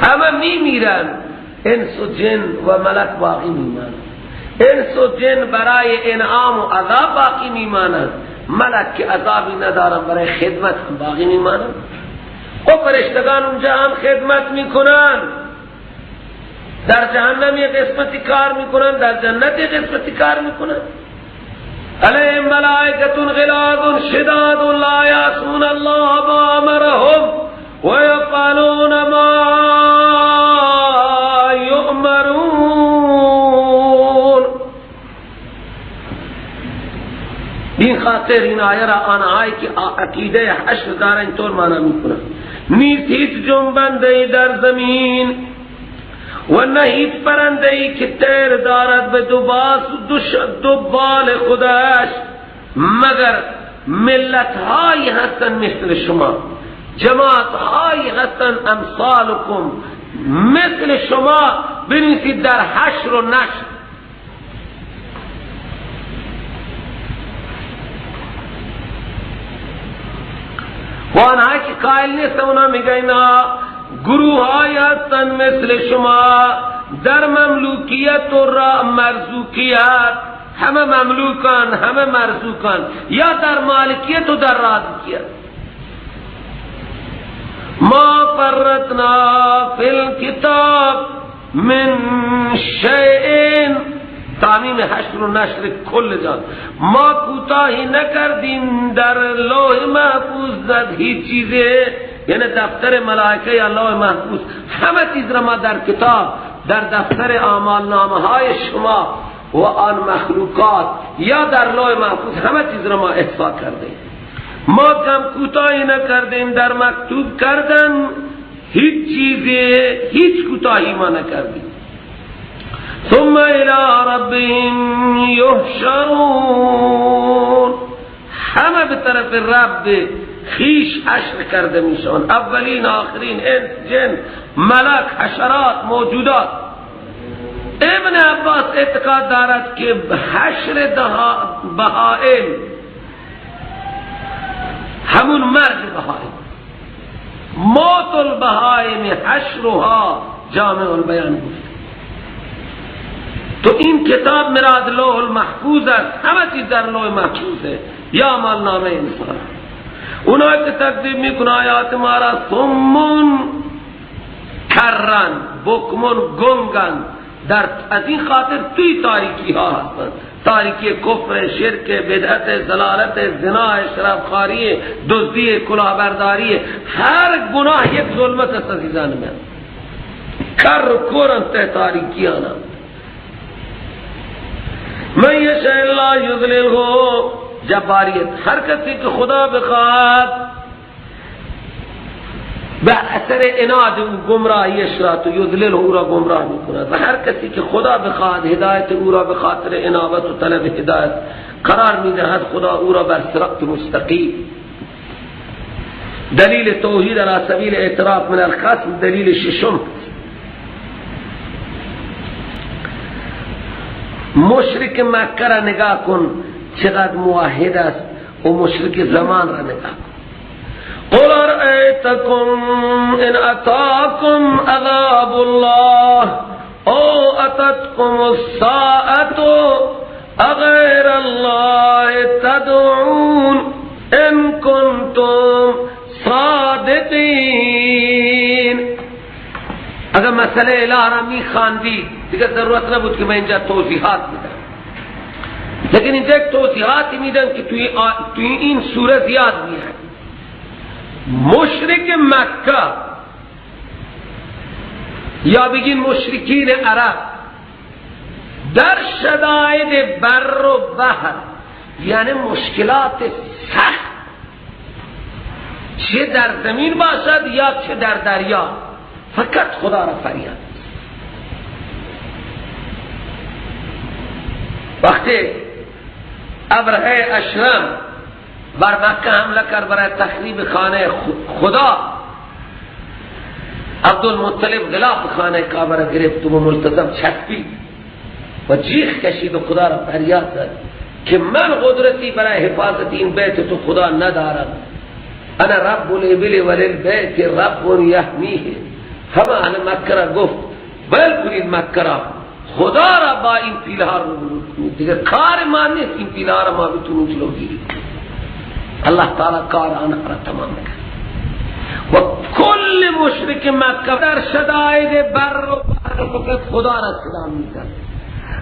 همه میمیرند، انس و جن و ملک باقی میمانند. انس و جن برای انعام و عذاب باقی میمانند، ملک که عذابی ندارن برای خدمت هم باقی میمانند. و فرشتگان اونجا هم خدمت میکنن، در جهنم یک قسمتی کار میکنن، در جنت یک قسمتی کار میکنن. علیهم ملائکة غلاظ شداد لا یعصون الله ما امرهم ویفعلون ما یؤمرون. این خاطر این آیه را آنهایی که عقیده حشر دارن اینطور معنا میکنن: نیست هیچ جنبنده در زمین و نه هیچ پرنده ای که تیر دارد به دو باس و دو بال خودش، مگر ملت هایی هستند مثل شما، جماعت هایی هستند امثالکم مثل شما، بنویسید در حشر و نشر. و آنهایی که قائل نیست اونا میگن اینا گروه های هستند مثل شما در مملوکیت و مرزوکیت، همه مملوکان همه مرزوکان، یا در مالکیت و در رازقیت. ما فرطنا فی الکتاب من شیء، تعمیم حشر و نشر کل جان. ما کوتاهی نکردیم در لوح محفوظ در هیچ چیزه، یعنی دفتر ملائکه یا لوح محفوظ، همه چیز را ما در کتاب، در دفتر اعمال نامه های شما و آن مخلوقات یا در لوح محفوظ همه چیز را ما احصا کردیم. ما کم کوتاهی نکردیم در مکتوب کردن هیچ چیزی، هیچ کوتاهی ما نکردیم. ثم الى ربهم یحشرون، همه به طرف رب خیش حشر کرده میشن، اولین آخرین، انس جن ملک حشرات موجودات. ابن عباس اعتقاد دارد که حشر بهائم همون مرگ بهائم، موت البهائم حشرها جامع البیان گفت. تو این کتاب مراد لوح المحفوظ است، همه چیز در لوح محفوظه یا عمل نامه انسان. اونا که تکذیب میکنه آیات ما را، صمون کرن بکمون گنگن، در از این خاطر توی تاریکی ها هستند. تاریکی کفر، شرک، بدعت، ضلالت، زنا، شرابخواری، دزدی، کلاهبرداری، هر گناه یک ظلمت است عزیزان من. کر و کورن ته تاریکی آنا. من یشاء الله یضلله، جباریت، هر کسی که خدا بخواد به اثر عناد او گمراهیش را تو یضلله، او را گمراه میکند، و هر کسی که خدا بخواد هدایت او را به خاطر انابت و طلب هدایت قرار میدهد، خدا او را بر صراط مستقیم. دلیل توحید علی سبیل اعتراف من الخصم، دلیل ششم. مشرک مکه را نگاه کن چقدر موحد است، و مشرک زمان را نگاه کن. قل ارأیتکم ان اتاکم عذاب الله او اتتکم الساعة اغیر الله تدعون ان کنتم صادقین. اگر مسئله اله را می خواندی دیگر ضرورت نبود که من اینجا توضیحات بدم، لیکن اینجا یک توضیحاتی میدم که توی این سوره زیاد میاد. مشرک مکه یا بگین مشرکین عرب در شدائد بر و بحر، یعنی مشکلات سخت، چه در زمین باشد یا چه در دریا، فقط خدا را فریاد. وقتی ابرهه اشرم بر مکه حمله کرد برای تخریب خانه خدا، عبدالمطلب غلاف خانه کعبه را گرفت و ملتزم چسبید و جیغ کشید و خدا را فریاد زد که من قدرتی برای حفاظت این بیت تو خدا ندارم، انا رب الابل وللبیت رب یحمیه. همه اهل مکه را گفت ول کنید مکه را، خدا را با این پیلها رو کنید، دیگر کار ما نیست، این پیلها را ما بتونیم جلوگیری کنیم. الله تعالی کار آنها را تمام کرد. و کل مشرک مکه در شدائد بر و بحر فقط خدا را صدا میزد.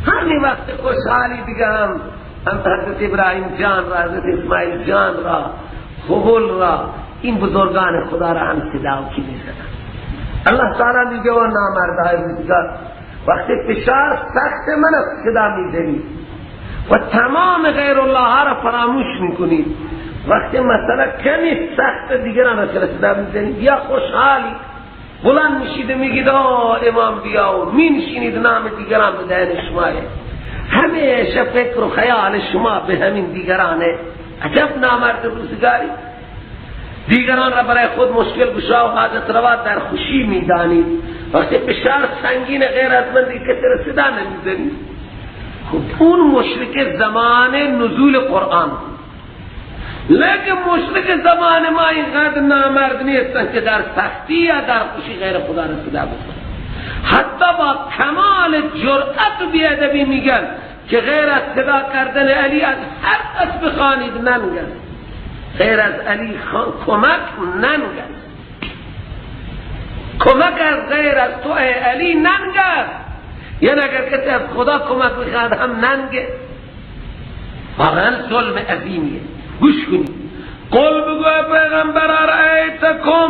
همین وقت خوشحالی دیگه هم حضرت ابراهیم جان را، حضرت اسماعیل جان را، خبل را، این بزرگان خدا را هم صدا کی میزدن. الله تعالی میگه و نامردهای روزگار وقتی فشار سخت من صدا میزنید و تمام غیر الله را فراموش میکنید، وقتی مثلا کمی سخت دیگران را صدا میزنید یا خوشحالی بلند میشید میگید آه امام بیا و مینشینید نام دیگران به دهن شما، همیشه فکر و خیال شما به همین دیگرانه. عجب نامرد روزگاری، دیگران را برای خود مشکل گشا و حاجت روا در خوشی میدانید، وقتی فشار سنگین غیر از من دیگه کسی را صدا نمیزنید. خب اون مشرک زمان نزول قرآن، لیکن مشرک زمان ما اینقدر نامرد نیستن که در سختی یا در خوشی غیر خدا را صدا بزنن. حتی با کمال جرأت و بی‌ادبی میگن که غیر از صدا کردن علی از هر کس بخوانید ننگن، غیر از علی کمک ننگن، کمک از غیر از تو ای علی ننگن. یعنی اگر کسی از خدا کمک بخواد هم ننگه. واقعا ظلم عظیمیه. گوش کنید، قل بگو پیغمبر ارأیتکم،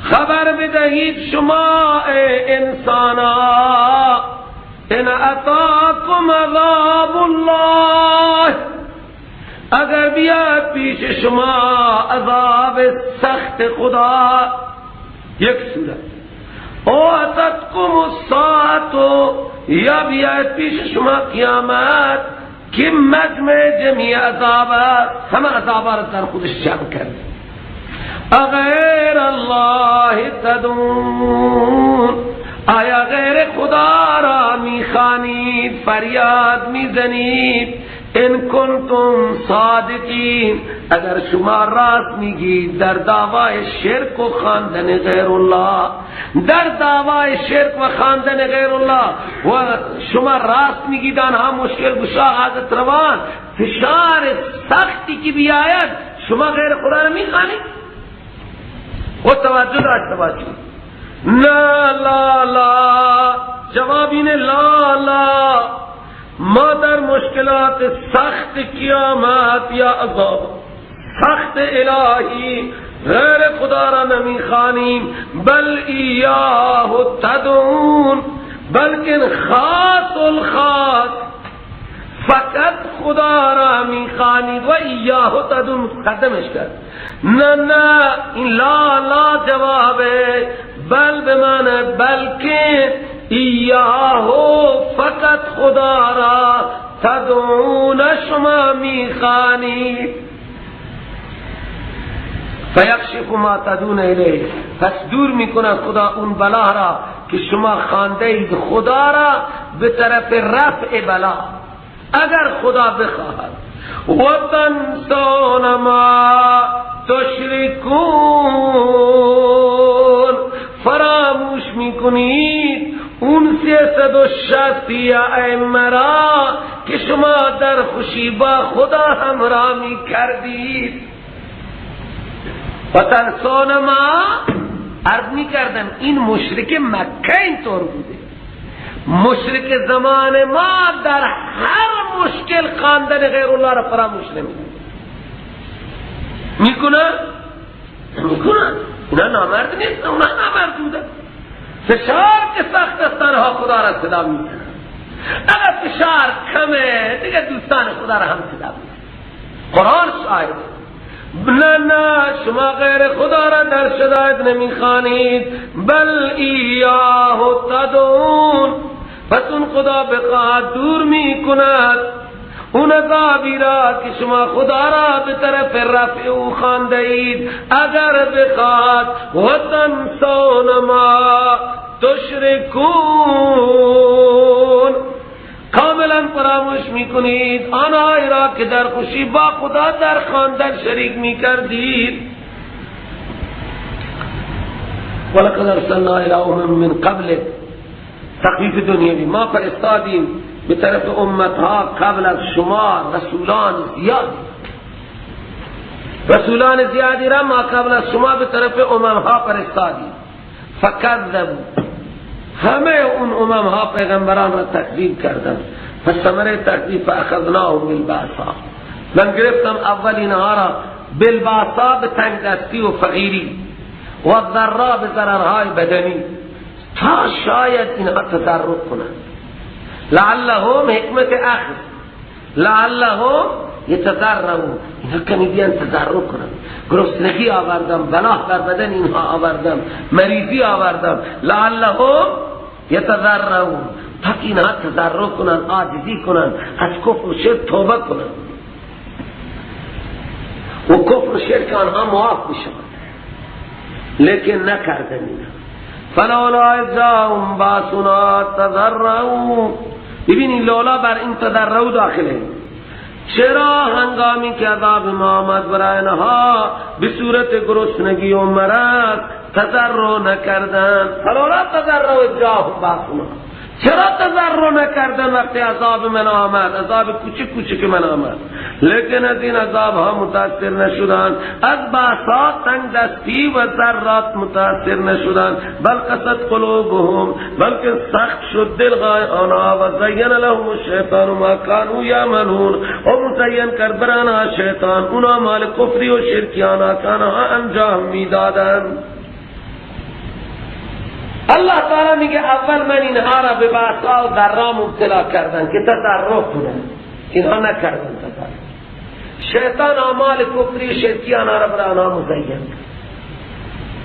خبر بدهید شما ای انسانا، ان اتاکم عذاب الله، اگر بیاد پیش شما عذاب سخت خدا، یک صورت، او اتتکم الساعة، یا بیاد پیش شما قیامت که مجمع جمیع عذاب، همه عذاب را در خودش جمع کرد. اغیر الله تدعون، آیا غیر خدا را میخوانید، فریاد میزنید؟ ان کنتم صادقین، اگر شما راست میگید در دعوای شرک و خواندن غیر الله، در دعوای شرک و خواندن غیر الله و شما راست میگید، آنها مشکل گشا حاجت روان، فشار سختی که بیاید شما غیر خدا را میخوانید؟ و توجه داشته باشید. نه لا لا، جواب اینه لا لا، ما در مشکلات سخت قیامت یا عذاب سخت الهی غیر خدا را نمیخوانیم، بل ایاه تدعون، بلکه خاص الخاص فقط خدا را میخوانید. و ایاه تدعون قدمش کرد. نه نه، این لا لا جوابه، بل به معنی بلکه ایاه فقط خدا را تدعون شما میخوانید. فیکشف ما تدعون الیه، پس دور میکند خدا اون بلا را که شما خوانده اید خدا را به طرف رفع بلا، اگر خدا بخواهد. و تنسون ما تشرکون، فراموش میکنید اون 360 ائمه را که شما در خوشی با خدا همراه میکردید. و تنسون ما، عرض میکردم این مشرک مکه اینطور بوده. مشرک زمان ما در هر مشکل خواندن غیر الله را فراموش نمیکنه. میکنه؟ میکنه. اونا نامرد نیست، اونا نامرد بودن. فشار که سخت است تنها خدا را صدا میکنه. اگر فشار کمه دیگه دوستان خدا را هم صدا میکنه. قرآن شاهد. نه نه، شما غیر خدا را در شدائد نمیخوانید، بل ایاه تدعون، پس اون خدا بخواهد دور میکند اون عذابی را که شما خدا را به طرف رفع او خوانده اید، اگر بخواهد. و تنسون ما تشرکون، کاملا فراموش میکنید آنهایی را که در خوشی با خدا در خواندن شریک میکردید. ولقد ارسلنا الی امم من قبلک، تخفیف دنیوی، ما فرستادیم به طرف امتها قبل از شما رسولان زیادی، رسولان زیادی را ما قبل از شما به طرف اممها فرستادیم. فکذبوا، همه اون اممها پیغمبران را تکذیب کردند. پس ثمره تکذیب فاخذناهم بالبأساء، من گرفتم اول اینها را بالبأساء، به تنگ دستی و فقیری، و الضراء، به ضررهای بدنی، تا شاید اینها تضرع کنند. لعلهم، حکمت اخذ، لعلهم یتضرعون، اینها کمی بیان تضرع کنند. گرسنگی آوردم، بلا بر بدن اینها آوردم، مریضی آوردم، لعلهم یتضرعون، تا اینها تضرع کنند، عاجزی کنند، از کفر و شرک توبه کنند و کفر و شرک آنها معاف بشوند. لیکن نکردن اینها. فلولا اذ جاءهم باسنا تضرعوا، ببینید لولا بر این تضرعوا داخله. چرا هنگامی که عذاب ما آمد برای آنها به صورت گرسنگی و مرض تضرع نکردند؟ فلولا تضرعوا اذ جاءهم باسنا، چرا تضرع نکردن وقتی عذاب من آمد، عذاب کوچک کوچک من آمد؟ لیکن از این عذاب ها متاثر نشدند، از باسا تنگ دستی و ذرات متاثر نشدند، بل قست قلوبهم، بلکه سخت شد دلهای آنها. و زین لهم الشیطان ما کانوا یعملون، و مزین کرد بر آنها شیطان اونا مال کفری و شرکی آنها که آنها انجام میدادند. الله تعالی میگه اول من اینها را به باسا و ذرا مبتلا کردن که تضرع کنن، اینها نکردن تضرع. شیطان اعمال کفری و شرکی آنها را برای آنها مزین کرد.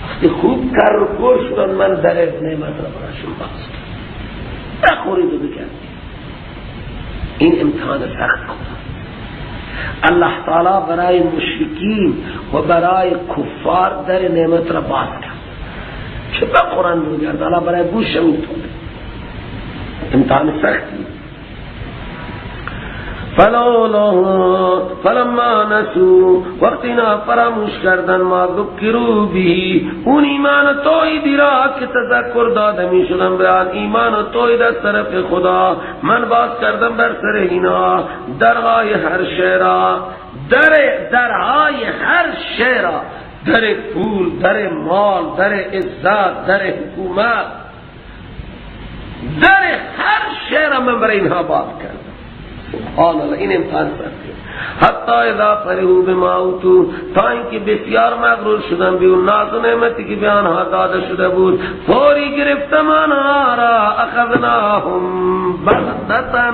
وقتی خوب کر و کور شدن من در نعمت را براشون باز کردم، نخورید و بگردید. این امتحان سخت خدا. الله تعالی برای مشرکین و برای کفار در نعمت را باز کرد که بخورن بگرد. الله برای گوش میتونه. امتحان سختی. فلولا فلما نسوا، وقتی اینا فراموش کردن ما ذکروا به، اون ایمان توحیدی را که تذکر داده می شدن به آن ایمان و توحید از طرف خدا، من باز کردم بر سر اینا درهای هر شی را، درهای هر شی را، در پول، در مال، در عزت، در حکومت، در هر شی را من برای اینها باز کردم. سبحان الله، این امتحان سخته. حتی اذا فرحوا بما اوتوا، تا اینکه بسیار مغرور شدن به اون ناز و نعمتی که به آنها داده شده بود، فوری گرفتم آنها را، اخذناهم بغتة،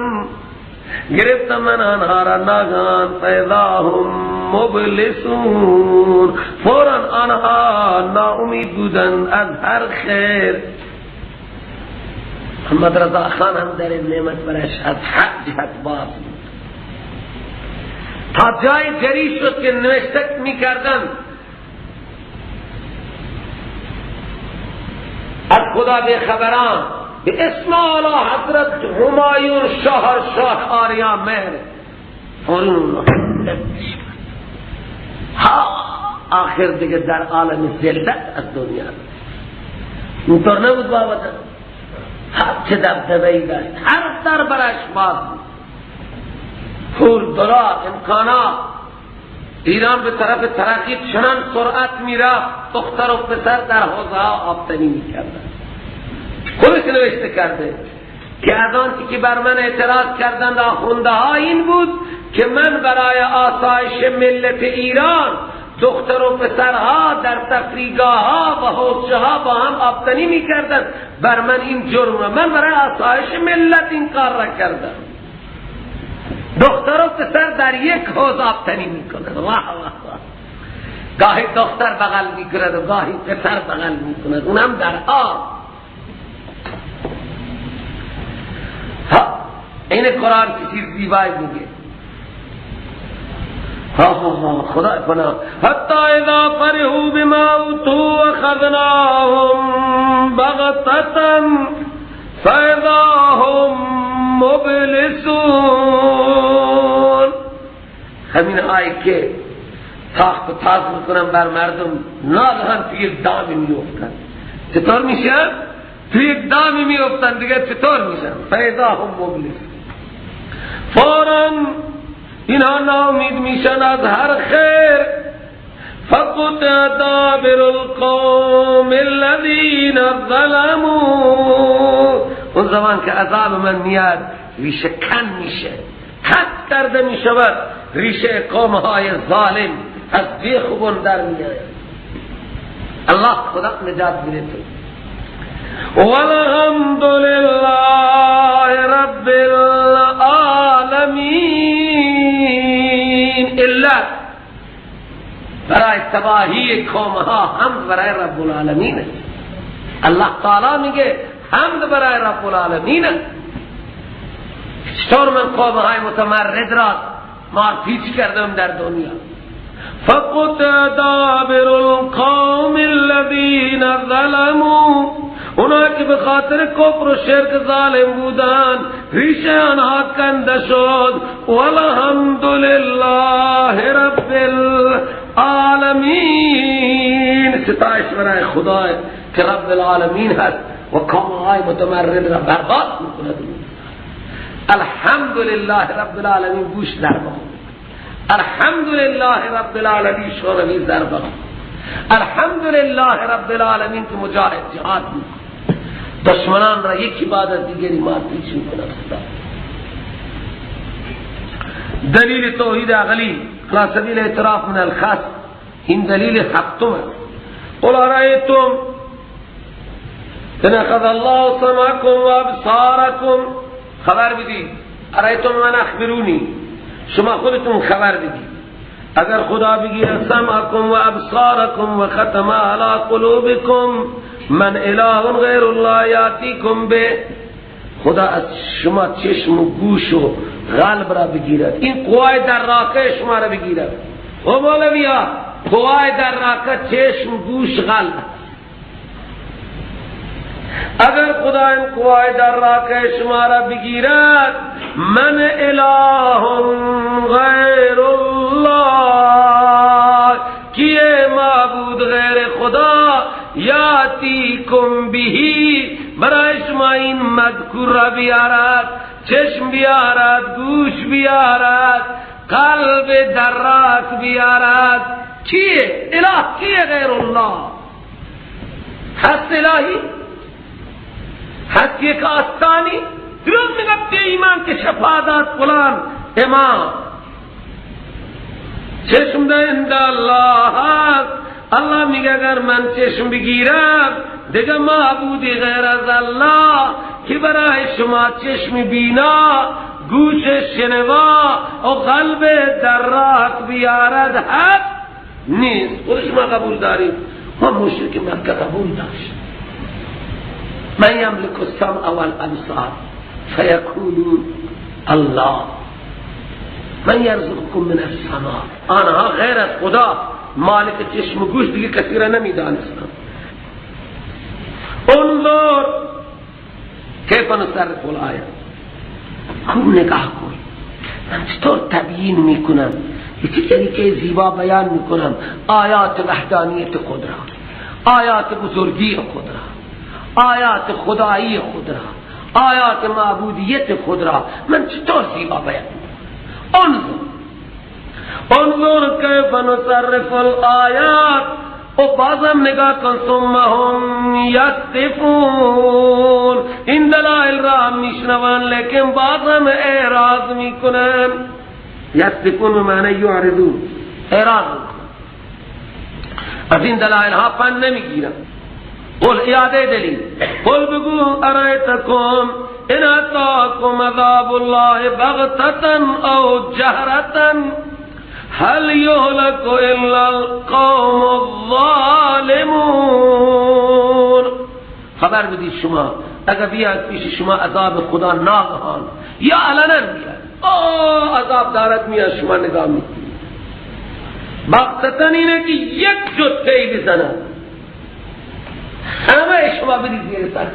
گرفتم من آنها را ناگهان، فاذا هم مبلسون، فوراً آنها ناامید بودند از هر خیر. محمد رضا خان هم در این نعمت برش از هر جهت باز بود، تا جای جری شد که نوشته میکردن از خدا به خبران به اسم اعلی حضرت همایون شهر شاه آریا مهر. آخر دیگه در عالم ذلت از دنیا اینطور نبود بابا، هر چه دبدبه‌ای داشت هر در برش باز بود، پول، دلار، امکانات. ایران به طرف ترقی چنان سرعت میرفت، دختر و پسر در حوزه ها آبتنی میکردن. خودش نوشته کرده که از آنچه که بر من اعتراض کردند آخونده ها این بود که من برای آسایش ملت ایران دختر و پسرها در تفریگاه ها و حوزه ها با هم آبتنی میکردند، بر من این جرم، من برای آسایش ملت این کار را کردم. دختر و پسر در یک حوض آبتنی میکنند. واه واه واه، گاهی دختر بغل میکند و گاهی پسر بغل میکند، اونم در آب. ها، این قرآن کسی زیبایی میگه. ها ها ها، خدا پناه. حتی اذا فرحوا بما اوتوا اخذناهم بغتة فاذا هم مبلسون. همین هایی که تاخت و تاز میکنن بر مردم، ناگهان توی یک دامی میافتن. چطور میشن؟ توی یک دامی میافتن دیگه، چطور میشن؟ فاذا هم مبلسون، فوراً اینها ناامید میشن از هر خیر. فقطع دابر القوم الذین ظلموا، اون زمان که عذاب من میاد ریشه کن میشه، قطع کرده میشود ریشه قوم های ظالم از بیخ و بن در میآید. الله خدا نجات بده تو. والحمد لله رب العالمین. الا برای تباهی قوم ها حمد برای رب العالمین است. الله تعالی میگه حمد برای رب العالمین است. چطور من قوم های متمرد را مارپیچ کردم در دنیا؟ فقطع دابر القوم الذین ظلموا، اونا که به خاطر کفر و شرک ظالم بودن ریشه آنها کنده شد. والحمد لله رب العالمین. ستایش برای خدا که رب العالمین هست و قومهای متمرد را برباد میکند. الحمدلله رب العالمین گوش ضربه، الحمدلله رب العالمین شوروی ضربه، الحمدلله رب العالمین که مجاهد جهاد میکند، دشمنان را یکی بعد از دیگری مارپیچ میکند. دلیل توحید عقلی علی سبیل اعتراف من الخصم، این دلیل هفتم است. قل ارأیتم ان اخذ الله سمعکم و ابصارکم، خبر بدید. ارأیتم من اخبرونی، شما خودتون خبر بدید. اگر خدا بگیره سمعکم و ابصارکم و ختم علی قلوبکم من اله غیر الله یاتیکم به، خدا از شما چشم و گوش و قلب را بگیرد، این قوای در راکه شما را بگیرد. او مولویا، قوای در راکه چشم گوش قلب، اگر خدا این قوای در راکه شما را بگیرد، من اله غیر الله، کیه معبود غیر خدا، یاتیکم بهی، برای شما این مذکور را بیارد، چشم بیارد، گوش بیارد، قلب دراک بیارد؟ کیه؟ اله کیه غیر الله؟ هست الهی؟ هست یک آستانی؟ دروغ میگه بی ایمان که شفا داد فلان امام. چشم دهنده الله هست. الله میگه اگر من چشم بگیرم دیگه معبودی غیر از الله که برای شما چشم بینا، گوش شنوا و قلب دراک بیارد هست نیست. خود شما قبول دارید؟ ما مشرک مکه قبول داشت. من یملک السمع والابصار فیقولون الله من یرزقکم من السماء. آنها غیر از خدا مالک چشم و گوش دیگه کسی را نمیدانستند. انظر کیف نصرف الآیه. خوب نگاه کن من چطور تبیین میکنم، چه طریقه زیبا بیان میکنم آیات وحدانیت خود را، آیات بزرگی خود را، آیات خدایی خود را، آیات معبودیت خود را من چطور زیبا بیان میکنم. انظر انظر کیف نصرف الآیات. و بازم نگاه کن ثم هم یصدفون. این دلائل را میشنون لیکن بازم اعراض میکنن. یصدفون به معنی یعرضون، اعراض میکنن، از این دلائل ها پند نمیگیرن. قل اعاده دلیل، قل بگو ارایتکم ان اتاکم عذاب الله بغتة او جهرة هل یهلک الا القوم الظالمون. خبر بدید شما اگر بیاد پیش شما عذاب خدا ناگهان یا علنا بیاد، آه عذاب دارد میاد، شما نگاه میکنید. بغتتن اینه که یک جته بزنه همه شما برید زیر سر.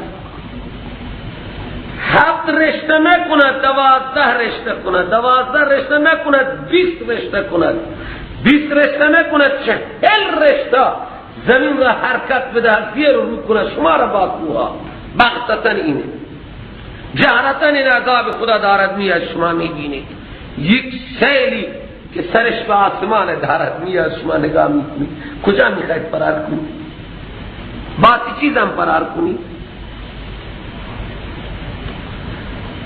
7 رشته نکند 12 رشته کند، 12 رشته نکند 20 رشته کند، 20 رشته نکند 40 رشته زمین را حرکت بده، زیر رو کند شما را با کوها. بغتتن اینه، جهرتن این عذاب خدا دارد میاد، شما میبینید یک سیلی که سرش به آسمان دارد میاد، شما نگاه میکنید. کجا میخواید فرار کنید؟ با چه چیزم فرار کنید؟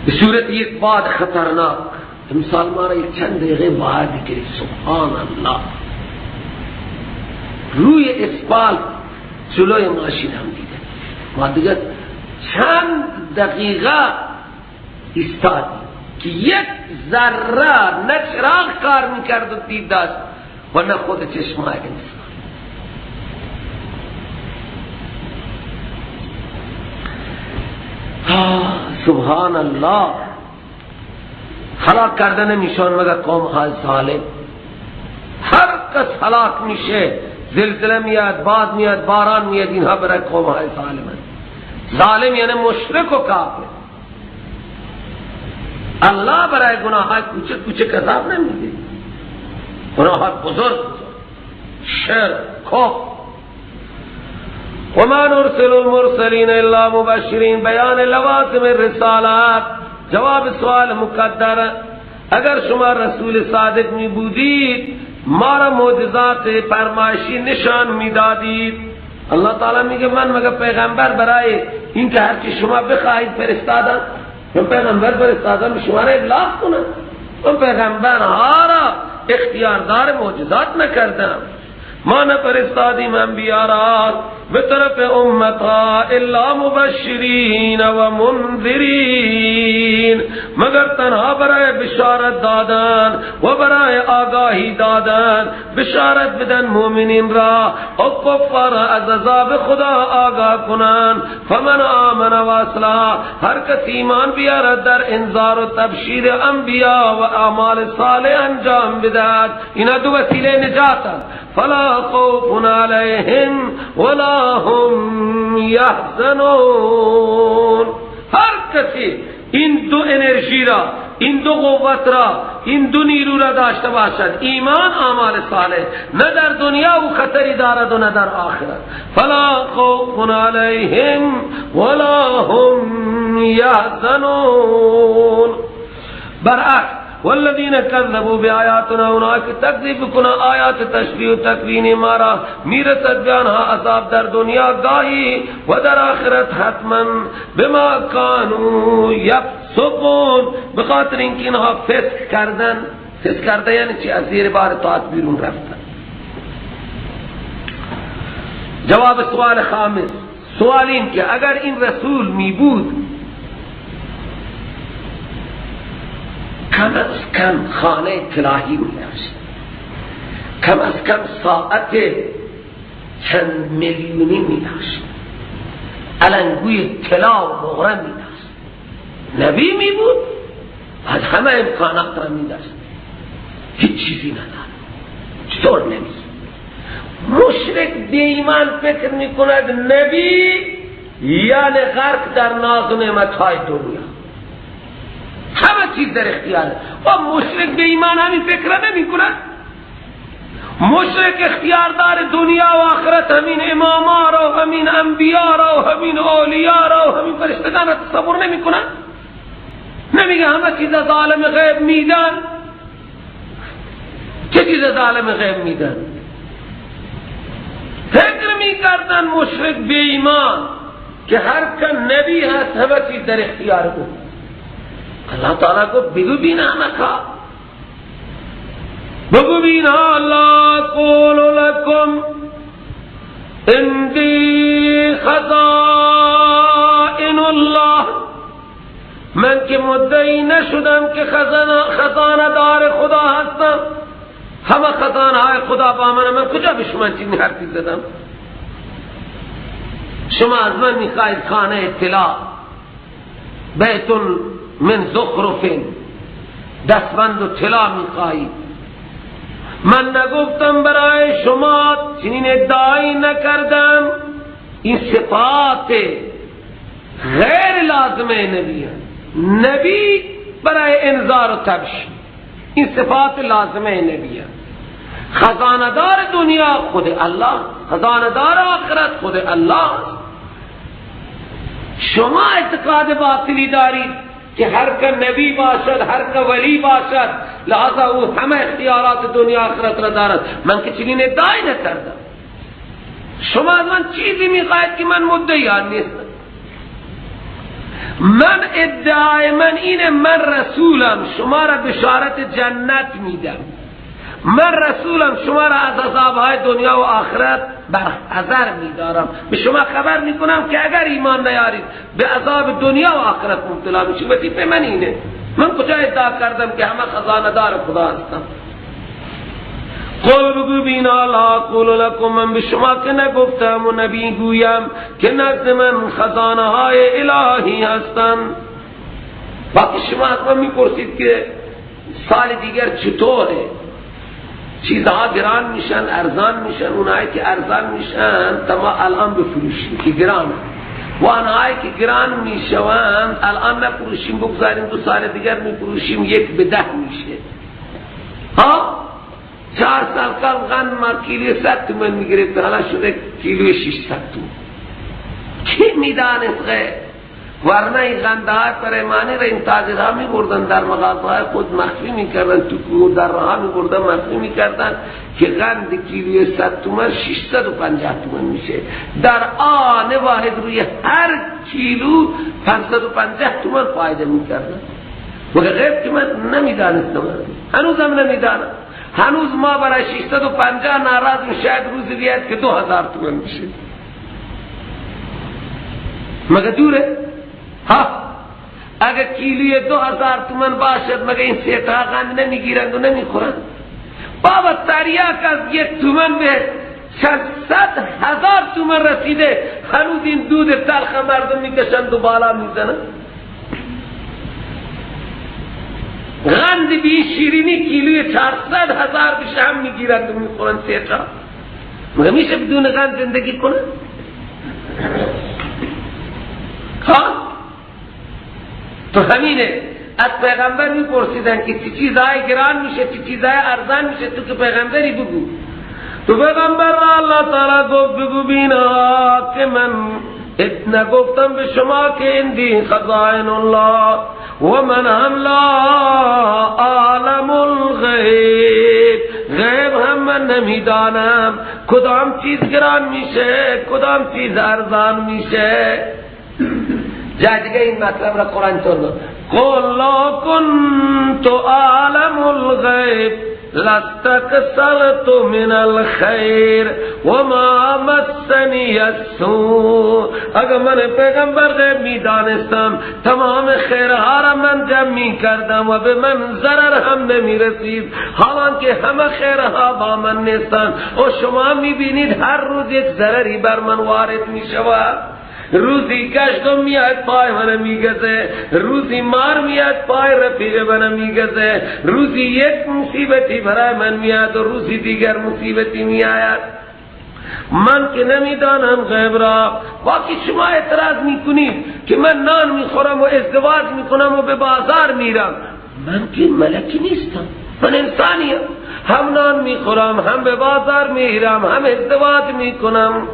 به صورت یک باد خطرناک. امسال ما را یک چند دقیقه باد گرفت، سبحان الله، روی اسفالت جلوی ماشین هم دیده. ما دیگه چند دقیقه ایستادیم که یک ذره نه چراغ کار میکرد و دید داشت و نه خود چشمای انسان. سبحان الله. هلاک کردن نمیشون مگر قوم های ظالم. هر کس هلاک میشه، زلزله میاد، باد میاد، باران میاد، اینها برای قوم های ظالم. ظالم یعنی مشرک و کافر. الله برای گناه های کوچک کوچک عذاب نمیده، گناه های بزرگ، شرک، کفر. وما نرسل المرسلین الا مبشرین. بیان لوازم الرسالات، جواب سوال مقدر. اگر شما رسول صادق می بودید ما را معجزات فرمایشی نشان می دادید. الله تعالی میگه من مگه پیغمبر برای این که هرچی شما بخواهید فرستادم؟ من پیغمبر فرستادم شما را ابلاغ کنم. من پیغمبر ها را اختیاردار معجزات نکردم. ما نفرستادیم انبیاء را به طرف امتها الا مبشرین و منذرین، مگر تنها برای بشارت دادن و برای آگاهی دادن. بشارت بدن مؤمنین را و کفار از عذاب خدا آگاه کنن. فمن آمن و اصلح، هر کس ایمان بیارد در انذار و تبشیر انبیاء و اعمال صالح انجام بدهد، اینا دو وسیله نجات. فلا خوف علیهم ولا هم یحزنون. هر کسی این دو انرژی را، این دو قوت را، این دو نیرو را داشته باشد، ایمان، اعمال صالح، نه در دنیا او خطری دارد و نه در آخرت. فلا خوف علیهم ولا هم یحزنون. برعکس والذین کذبوا بآیاتنا، اونها که تکذیب کنن آیات تشریع و تکوین ما را، میرسد به آنها عذاب در دنیا گاهی و در آخرت حتما. بما کانوا یفسقون، بخاطر اینکه اینها فسق کردن. فسق کردن یعنی چی؟ از زیر بار طاعت بیرون رفتن. جواب سوال خامس، سوال این که اگر این رسول می بود کم از کم خانه طلاهی می داشت، کم از کم ساعت چند میلیونی می داشت، علنگوی طلا و نقره می داشت. نبی می بود از همه امکانات را می داشت، هیچ چیزی ندارد. چطور نبی؟ مشرک بی ایمان فکر می کند نبی یعنی غرق در ناز و نعمتهای دنیا، همه چیز در اختیاره. و مشرک بی ایمان همین فکر نمی کند. مشرک اختیاردار دنیا و آخرت همین اماما را، همین انبیا را، همین اولیاء را، همین فرشتگان را تصور نمی کند. نمیگه همه چیز از عالم غیب میدن. چه چیز از عالم غیب میدن؟ فکر میکردن مشرک بی ایمان که هر که نبی هست همه چیز در اختیار او. اللہ تعالی کو بگو بینا مکا، بگو بینا لا قول لکم اندی خزائن الله، من که مدعی نشدم که خزانه دار خدا هستم، همه خزانه های خدا با من، من کجا به شما چنین حرفی زدم؟ شما از من میخواهید خانه طلا، بیت من زخرف، دستبند و طلا میخواهید. من نگفتم برای شما، چنین ادعایی نکردم. این صفات غیر لازمه نبی هست. نبی برای انذار و تبشیر، این صفات لازمه نبی هست. خزانه دار دنیا خود الله، خزانه دار آخرت خود الله. شما اعتقاد باطلی دارید که هر که نبی باشد، هر که ولی باشد، لہذا او همه اختیارات دنیا آخرت را دارد. من که چنین ادعای نکردم. شما از من چیزی میخواهید که من مدعی آن نیستم. من ادعای من اینه، من رسولم، شما را بشارت جنت میدم. من رسولم، شما را از عذابهای دنیا و آخرت برحذر میدارم. به شما خبر میکنم که اگر ایمان نیارید به عذاب دنیا و آخرت مبتلا میشید. وظیفه من اینه. من کجا ادعا کردم که همه خزانه دار خدا هستم؟ قل بگو بینا لا قول لکم، من به شما که نگفتم و نبی گویم که نزد من خزانه های الهی هستند. باقی شما از من میپرسید که سال دیگر چطوره؟ چیزها گران میشن، ارزان میشن. اونایی که ارزان میشن تما الان بفروشیم که گران، و آنهایی که گران میشوند الان نفروشیم، بگذاریم 2 سال دیگر میفروشیم، 1 به 10 میشه. ها 4 سال قبل غن ما کیلوی 100 تومن میگرفت، حالا شده کیلوی 600 تومن. کی میدانست غیر؟ ورنه این غنده های پریمانی را این تاجرها می بردن در مغازه های خود مخفی می کردن، تو کوه در راه می بردن مخفی می کردن که غند کیلوی 100 تومن 650 تومن میشه. در آن واحد روی هر کیلو 550 تومن فایده می کردن. مگر غیب که من نمیدانستم، هنوزم نمیدانم. هنوز ما برای 650 ناراضیم، شاید روز بیاد که 2000 تومن میشه. مگر دوره؟ ها اگر کیلوی 2000 تومن باشد مگر این سه تا قند نمیگیرند و نمیخورند؟ بابا تریاک از 1 تومن به 600,000 تومن رسیده، هنوز این دود تلخ مردم میکشند و بالا میزنند. غند بی شیرینی کیلوی 400,000 بشه هم میگیرند و میخورند سه تا. مگر میشه بدون غند زندگی کنند؟ ها تو همینه. از پیغمبر میپرسیدن که چی چیزهای گران میشه، چی چیزهای ارزان میشه، تو که پیغمبری بگو. تو پیغمبر را الله تعالی گفت بگو بینا که من نگفتم به شما که اندی خزائن الله و من هم لا اعلم الغیب، غیب هم من نمیدانم، کدام چیز گران میشه کدام چیز ارزان میشه. جای دیگه این مطلب را قرآن طور گفت، قل لو كنت اعلم الغیب لاستكثرت من الخیر وما مسنی السوء. اگر من پیغمبر غیب میدانستم تمام خیرها را من جمع می کردم و به من ضرر هم نمی رسید، حالانکه همه خیرها با من نیستند و شما می بینید هر روز یک ضرری بر من وارد می شود. روزی کشتم میاد پای من میگزه، روزی مار میاد پای رفیق من میگزه، روزی یک مصیبتی برای من میاد و روزی دیگر مصیبتی میآید. من که نمیدانم غیب را. باقی شما اعتراض میکنید که من نان میخورم و ازدواج میکنم و به بازار میرم. من که ملکی نیستم، من انسانیم، هم نان میخورم هم به بازار میرم هم ازدواج میکنم.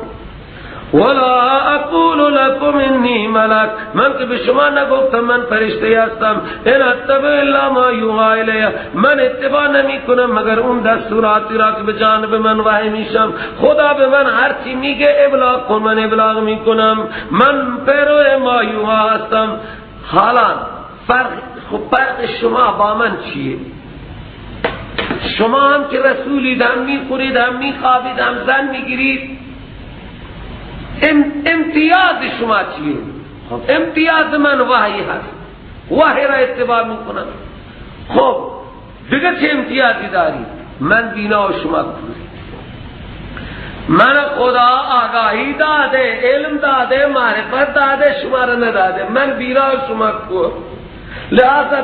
ولا اقول لكم انی ملک، من که به شما نگفتم من فرشته هستم. ان اتبع الا ما یوحی الی، من اتباع نمی کنم مگر اون دستوراتی را که به جانب من وحی میشم. خدا به من هر چی میگه ابلاغ کن، من ابلاغ میکنم، من پیرو ما یوحی هستم. حالا فرق شما با من چیه؟ شما هم که رسولید، هم میخورید، هم میخوابید، هم زن میگیرید، امتیاز شما چیه؟ خب امتیاز من وحی هست، وحی را اتباع میکنم. خب دیگه چه امتیازی داری؟ من بینا و شما کوری. من خدا آگاهی داده، علم داده، معرفت داده، شما را نداده. من بینا و شما کور، لہذا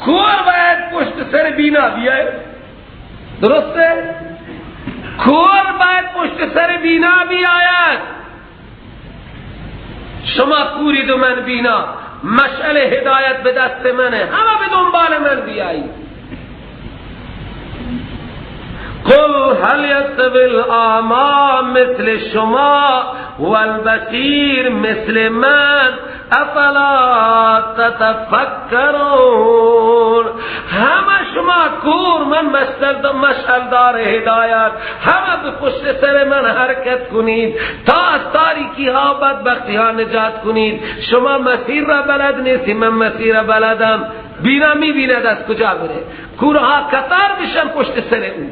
کور باید پشت سر بینا بیائے. درسته؟ کور باید پشت سر بینا بیاید. شما کورید و من بینا، مشعل هدایت به دست منه، همه به دنبال من بیایید. قل هل یستوی الاعمی مثل شما والبصیر مثل من افلا تتفکرون. همه شما کور، من مشعل دار هدایت، همه به پشت سر من حرکت کنید تا از تاریکی ها بدبختی ها نجات کنید. شما مسیر را بلد نیستی، من مسیر را بلدم. بینا میبیند از کجا بره، کورها قطار بشن پشت سر او.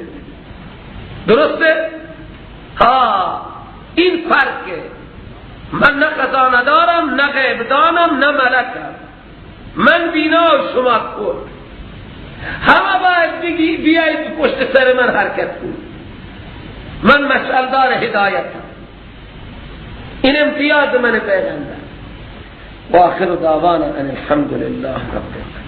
درسته؟ ها، این فرقه. من نه خزانه دارم، نه غیب دانم، نه ملکم. من بینا و شما کور. همه باید بگی بیایید پشت سر من حرکت کنید. من مشعلدار هدایتم. این امتیاز من پیغمبر. و آخر دعوانا ان الحمد لله رب العالمین.